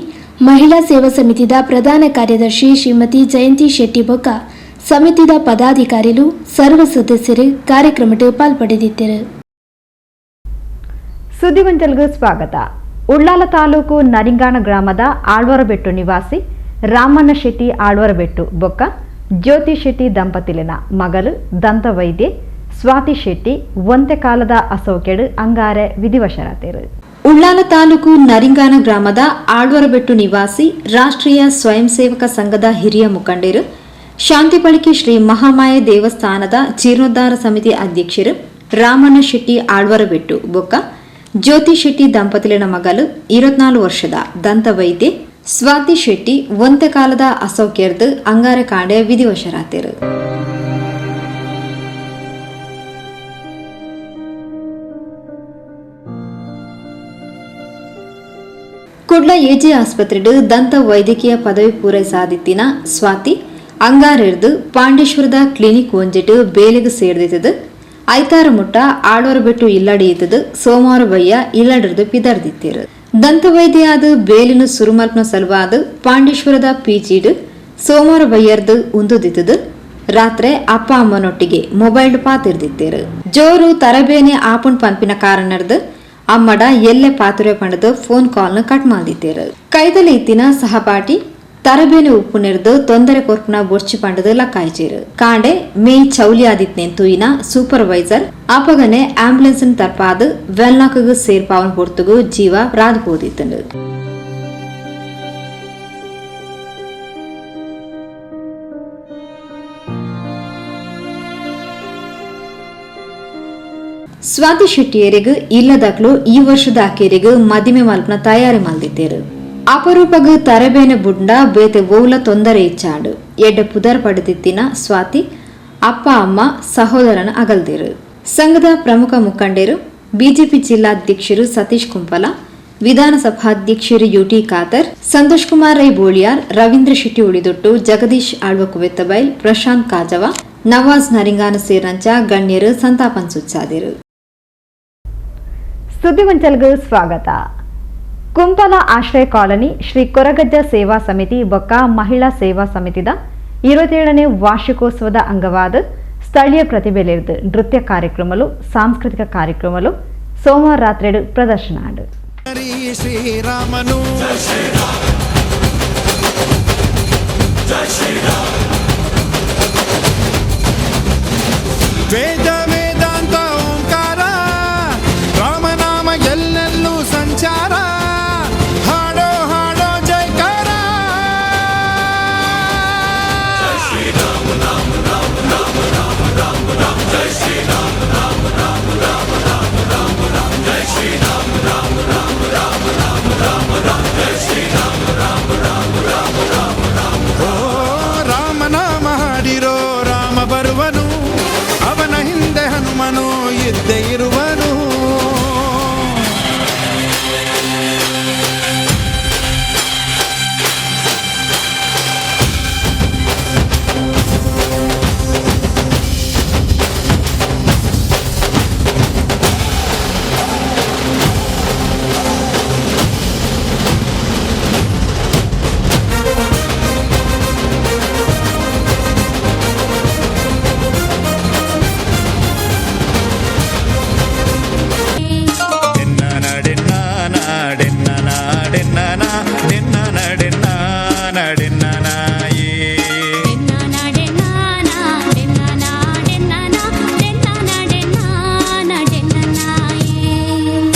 ಮಹಿಳಾ ಸೇವಾ ಸಮಿತಿದ ಪ್ರಧಾನ ಕಾರ್ಯದರ್ಶಿ ಶ್ರೀಮತಿ ಜಯಂತಿ ಶೆಟ್ಟಿ ಬೊಕ್ಕ ಸಮಿತಿದ ಪದಾಧಿಕಾರಿಗಳು ಸರ್ವ ಸದಸ್ಯರು ಕಾರ್ಯಕ್ರಮಕ್ಕೆ ಪಾಲ್ಪಡೆದಿದ್ದರು. ಸುದ್ದಿಗೊಂಚಲ್ಗೂ ಸ್ವಾಗತ. ಉಳ್ಳಾಲ ತಾಲೂಕು ನರಿಂಗಾಣ ಗ್ರಾಮದ ಆಳ್ವರಬೆಟ್ಟು ನಿವಾಸಿ ರಾಮಣ್ಣ ಶೆಟ್ಟಿ ಆಳ್ವರಬೆಟ್ಟು ಬೊಕ್ಕ ಜ್ಯೋತಿ ಶೆಟ್ಟಿ ದಂಪತಿಲಿನ ಮಗಲು ದಂತವೈದ್ಯೆ ಸ್ವಾತಿ ಶೆಟ್ಟಿ ಒಂತೆ ಕಾಲದ ಅಸೌಕೆಡು ಅಂಗಾರೆ ವಿಧಿವಶರಾತೇರು. ಉಳ್ಳಾಲ ತಾಲೂಕು ನರಿಂಗಾನ ಗ್ರಾಮದ ಆಳ್ವರಬೆಟ್ಟು ನಿವಾಸಿ ರಾಷ್ಟ್ರೀಯ ಸ್ವಯಂ ಸೇವಕ ಸಂಘದ ಹಿರಿಯ ಮುಖಂಡರು ಶಾಂತಿಪಳಿಕೆ ಶ್ರೀ ಮಹಾಮಾಯ ದೇವಸ್ಥಾನದ ಜೀರ್ಣೋದ್ಧಾರ ಸಮಿತಿ ಅಧ್ಯಕ್ಷರು ರಾಮಣ್ಣ ಶೆಟ್ಟಿ ಆಳ್ವರಬೆಟ್ಟು ಬೊಕ್ಕ ಜ್ಯೋತಿ ಶೆಟ್ಟಿ ದಂಪತಿಲಿನ ಮಗಲು 24 ವರ್ಷದ ದಂತವೈದ್ಯೆ ಸ್ವಾತಿ ಶೆಟ್ಟಿ ಒಂತೆ ಕಾಲದ ಅಸೌಖ್ಯರ್ದು ಅಂಗಾರೆ ಕಾಂಡೆ ವಿಧಿವಶರಾತೇರು. ಕುಡ್ಲ ಎಜೆ ಆಸ್ಪತ್ರೆಡು ದಂತ ವೈದ್ಯಕೀಯ ಪದವಿ ಪೂರೈಸಾದಿತ್ತಿನ ಸ್ವಾತಿ ಅಂಗಾರೆರ್ದು ಪಾಂಡೇಶ್ವರದ ಕ್ಲಿನಿಕ್ ಒಂಜಿಟ್ಟು ಬೇಲೆಗೆ ಸೇರ್ದಿತ್ತದು. ಐತಾರ ಮುಟ್ಟ ಆಳ್ವರಬೆಟ್ಟು ಇಲ್ಲಡಿಯಿತದು. ಸೋಮವಾರ ಬಯ್ಯ ಇಲ್ಲಡಿರ್ದು ಪಿದರ್ದಿತ್ತಿರು. ದಂತವೈದ್ಯಾದ ಬೇಲಿನ ಸುರುಮಲ್ಪನ ಸಲುವಾದ ಪಾಂಡೇಶ್ವರದ ಪಿಜಿಡು ಸೋಮವಾರ ಬಯ್ಯರ್ದು ಉಂದುದಿತ್ತದು. ರಾತ್ರಿ ಅಪ್ಪ ಅಮ್ಮನೊಟ್ಟಿಗೆ ಮೊಬೈಲ್ ಪಾತಿರ್ದಿತ್ತೇರು. ಜೋರು ತರಬೇನೆ ಆಪುಣ್ ಪಂಪಿನ ಕಾರಣರ್ದು ಅಮ್ಮಡ ಎಲ್ಲೆ ಪಾತುರೆ ಪಂಡದು ಫೋನ್ ಕಾಲ್ನ ಕಟ್ ಮಾಡಿದ್ದೇರು. ಕೈದಲಿ ಇತ್ತಿನ ಸಹಪಾಠಿ ತರಬೇನೆ ಉಪ್ಪು ನೆರೆದು ತೊಂದರೆ ಕೊರ್ಪುನ ಬೊರ್ಚಿ ಪಂಡದು ಲಕ್ಕಾಯ್ಚೇರು. ಕಾಂಡೆ ಮೇಯ್ ಚೌಲಿ ಆದಿತ್ನೆ ತೂಯಿನ ಸೂಪರ್ವೈಸರ್ ಅಪಗನೆ ಆಂಬ್ಯುಲೆನ್ಸ್ ತರ್ಪಾದು ವೆಲ್ನಾಕಗು ಸೇರ್ಪಾವನ್ ಪೊರ್ತುಗು ಜೀವ ರಾದ್ ಪೋದಿತ್ತಂಡು. ಸ್ವಾತಿ ಶೆಟ್ಟಿಯರಿಗೆ ಇಲ್ಲದಕ್ಲು ಈ ವರ್ಷದ ಅಕೇರಿಗು ಮದಿಮೆ ಮಲ್ಪನ ತಯಾರಿ ಮಲ್ದಿತ್ತೇರು. ಅಪರೂಪಗ ತರಬೇನೆ ಬುಂಡ ಬೇತೆ ಓಲ ತೊಂದರೆ ಇಚ್ಚಾಡು ಎಡ್ಡೆ ಪುದರ್ ಪಡೆದಿತ್ತಿನ ಸ್ವಾತಿ ಅಪ್ಪ ಅಮ್ಮ ಸಹೋದರನ ಅಗಲ್ದಿರು. ಸಂಘದ ಪ್ರಮುಖ ಮುಖಂಡರು ಬಿಜೆಪಿ ಜಿಲ್ಲಾಧ್ಯಕ್ಷರು ಸತೀಶ್ ಕುಂಪಲ, ವಿಧಾನಸಭಾಧ್ಯಕ್ಷರು ಯುಟಿ ಖಾದರ್, ಸಂತೋಷ್ ಕುಮಾರ್ ರೈ ಬೋಳಿಯಾರ್, ರವೀಂದ್ರ ಶೆಟ್ಟಿ ಉಳಿದೊಟ್ಟು, ಜಗದೀಶ್ ಆಳ್ವ ಕುವೆತ್ತಬೈಲ್, ಪ್ರಶಾಂತ್ ಕಾಜವ, ನವಾಜ್ ನರಿಂಗಾನ ಸೇರಂಚ ಗಣ್ಯರು ಸಂತಾಪನ್ ಸೂಚಿಸಿದರು. ಸುದ್ದಿಗೊಂಚಲ್ಗೂ ಸ್ವಾಗತ. ಕುಂಪಲ ಆಶ್ರಯ ಕಾಲೋನಿ ಶ್ರೀ ಕೊರಗಜ್ಜ ಸೇವಾ ಸಮಿತಿ ಬೊಕ್ಕ ಮಹಿಳಾ ಸೇವಾ ಸಮಿತಿದ 27ನೇ ವಾರ್ಷಿಕೋತ್ಸವದ ಅಂಗವಾದ ಸ್ಥಳೀಯ ಪ್ರತಿಭೆಲಿರ್ದು ನೃತ್ಯ ಕಾರ್ಯಕ್ರಮಲು ಸಾಂಸ್ಕೃತಿಕ ಕಾರ್ಯಕ್ರಮಲು ಸೋಮವಾರ ರಾತ್ರಿ ಪ್ರದರ್ಶನ ಆಡು. ಶ್ರೀರಾಮನು ವೇದ ವೇದಾಂತ ಓಂಕಾರ, ರಾಮನಾಮ ಎಲ್ಲೆಲ್ಲೂ ಸಂಚಾರ, ಹಾಡೋ ಹಾಡೋ ಜಯಕಾರ. ಓ ರಾಮನಾಮ ಹಾಡಿರೋ ರಾಮ ಬರುವನು, ಅವನ ಹಿಂದೆ ಹನುಮನು ಇದ್ದೇ ಇರುವನು.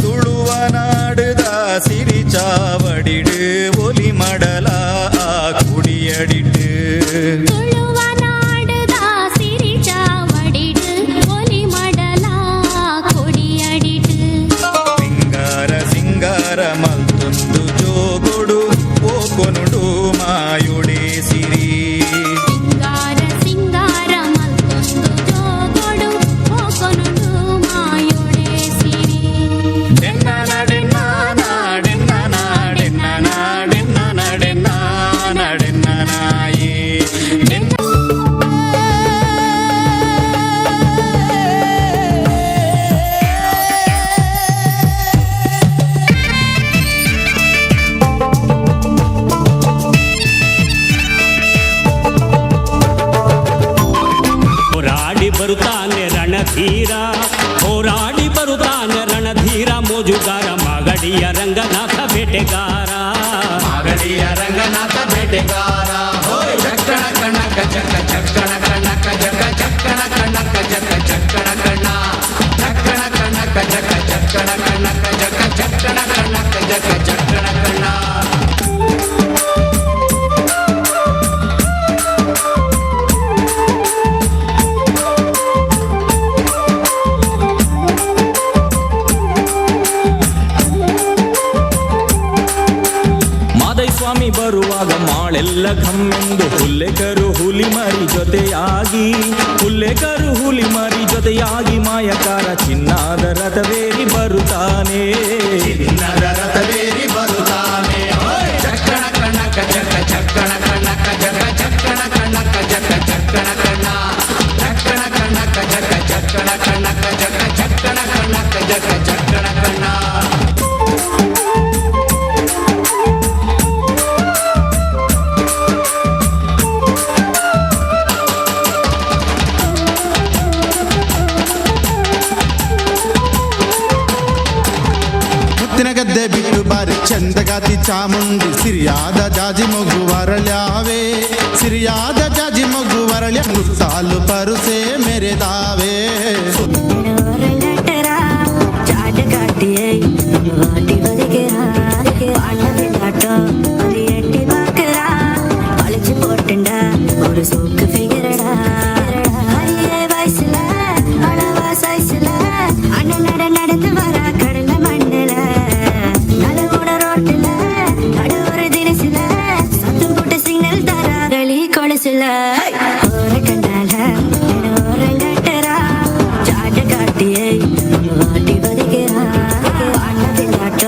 ತುಳುವನಾಡುದ ಸಿರಿಚಾವಡಿಡು ಒಲಿ ಮಡಲ ಕುಡಿಯಡಿಟ್ಟು. ತುಳುವನಾಡುದ ಸಿರಿಚಾವಡಿಡು ಒಲಿ ಮಡಲ ಕೊಡಿಯಡಿಟ್ಟು. ಸಿಂಗಾರ ಸಿಂಗಾರ ಮಲ್ತೊಂದು ಜೋಗೊಡು ಓಕೊನುಡು ಮಾಯುಡೆ ಸಿರಿ. ಸಿಂಗಾರ ಸಿಂಗಾರ ಮಲ್ತೊಂದು ಜೋಗೊಡು ಓಕೊನುಡು ಮಾಯುಡೆ ಸಿರಿ. ಹೋರಾಡಿ ಬರುತ್ತಾನೆ ರಣಧೀರ, ಹೋರಾಡಿ ಬರುತ್ತಾನೆ ರಣಧೀರ, ಮೋಜುಗಾರ ಮಾಗಡಿಯ ರಂಗನಾಥ ಬೇಟೆಗಾರ. ಮಾಗಡಿಯ ರಂಗನಾಥ ಬೇಟೆಗಾರ. ಹೋಯ್ ಚಕ್ಕಣ ಕಣಕ ಚಕ್ಕ ಚಕ್ಕಣ ಕಣಕ ಜಕ ಚಕ್ಕಣ ಕಣಕ ಜಕ ಚಕ್ಕಣ ಕಣ ಚಕ್ಕಣ ಕಣಕ ಜಕ ಚಕ್ಕಣ ಕಣಕ ಜಕ ಚಕ್ಕಣ ಕಣಕ ಜಕ ಚಕ್ಕಣ ಕಣ. ಮಾದೈ ಸ್ವಾಮಿ ಬರುವಾಗ ಮಾಳೆಲ್ಲ ಘಮ್ಮೆಂದು ಹುಲ್ಲೆಕರು ಹುಲಿ ಮರಿ ಜೊತೆಯಾಗಿ, ಹುಲ್ಲೆಕರು ಹುಲಿ ಮರಿ ಜೊತೆಯಾಗಿ ಮಾಯಕಾರ ಚಿನ್ನಾದ ರಥವೇರಿ ಬರುತ್ತಾನೆ. ಚಿನ್ನದ ರಥವೇರಿ ಬರುತ್ತಾನೆ. ಹೋಯ್ ಚಕ್ಕಣ ಕಣಕ ಜಕ ಚಕ್ಕಣ ಕಣಕ ಜಕ ಚಕ್ಕಣ ಕಣಕ ಜಕ ಚಕ್ಕಣ ಕಣ ಚಕ್ಕಣ ಕಣಕ ಜಕ ಚಕ್ಕಣ ಕಣಕ ಜಕ ಚಕ್ಕಣ ಕಣಕ ಜಕ ಚಕ್ಕಣ ಕಣ. ಮುತ್ತಿನ ಗದ್ದೆ ಬಿಟ್ಟು ಬಾರಿ ಚಂದಗಾತಿ ಚಾಮುಂಡಿ, ಸಿರಿಯಾದ ಜಾಜಿ ಮೊಗ್ಗು ವರಳ್ಯಾವೆ, ಸಿರಿಯಾದ ಜಾಜಿ ಮೊಗ್ಗು ವರಳ್ಯ ಮುತ್ತಾಲು ಪರುಸೆ ಮೆರೆದಾವೆ. ஒரு சோக்கு ஃபிகரடா ஹரியே வயசுல அளவா சைஸ்ல அண்ணன் நட நடந்து வர கடல மண்ணுல நடுவோட ரோட்டுல நடுவுற தினசுல சத்தம் போட்டு சிக்னல் தரா கொலசுல ஓர கண்ணால ஓரங்கட்டுறா சாட்ட காட்டியை வாட்டி வதைக்கிறா அண்ணன் பின்னாட்ட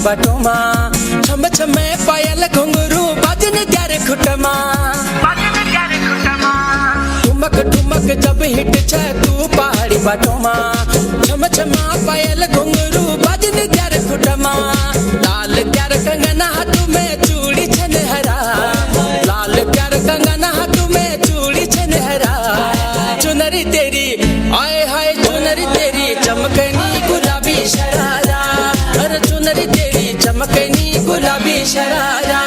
बाटों मा छम छम पायल घुंघरू बाजन त्यारे खुटमा ठुमक ठुमक जब हिट छे तू पहाड़ी बाटों मा छम छमा पायल घुंघरू बाजन त्यारे खुटमा लाल त्यार कंगना हाथ में चूड़ी छनहरा लाल प्यार कंगना हाथ में चूड़ी छनहरा चुनरी तेरी आए हाय चुनरी तेरी चमकनी गुलाबी शरारा अरे चुनरी तेरी चमकनी गुलाबी शरारा.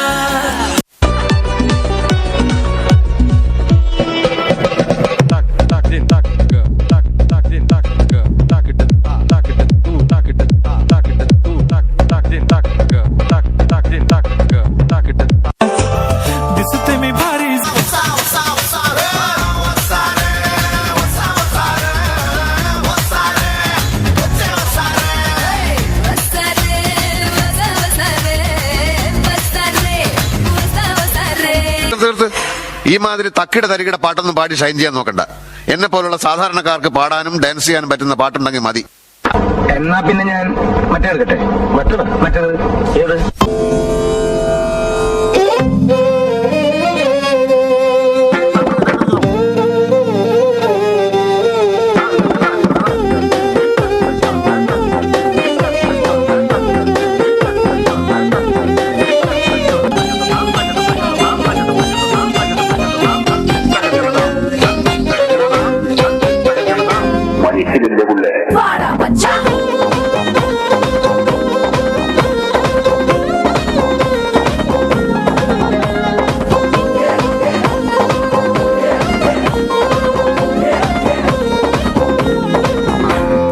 दिसते मी भारी. തീർത്ത് ഈ മാതിരി തക്കിട തരികിട പാട്ടൊന്നും പാടി ഷൈൻ ചെയ്യാൻ നോക്കണ്ട. എന്നെ പോലുള്ള സാധാരണക്കാർക്ക് പാടാനും ഡാൻസ് ചെയ്യാനും പറ്റുന്ന പാട്ടുണ്ടെങ്കിൽ മതി. എന്നാ പിന്നെ ഞാൻ മറ്റേ എടുക്കട്ടെ? മറ്റേത് മറ്റേത് ഏത്?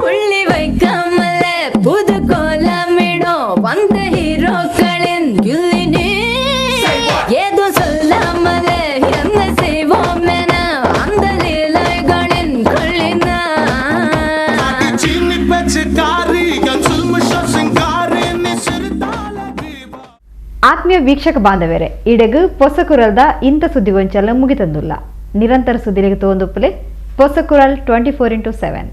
புள்ளி வைக்காமல புது கோலமிடும் வந்த ஹீரோக்களின் கில்லினே ஏதோ சொல்லாமல என்ன செய்வோம் என அந்த லீலைகளின் கொள்ளினா. ಆತ್ಮೀಯ ವೀಕ್ಷಕ ಬಾಂಧವರೇ, ಇಡೆಗು ಪೊಸಕುರಲ್ದ ಇಂಥ ಸುದ್ದಿಗೊಂಚಲ ಮುಗಿತಂದುಲ್ಲ. ನಿರಂತರ ಸುದ್ದಿಗೆ ತೋಂದುಪ್ಪಲೆ ಪೊಸಕುರಲ್ 24x7.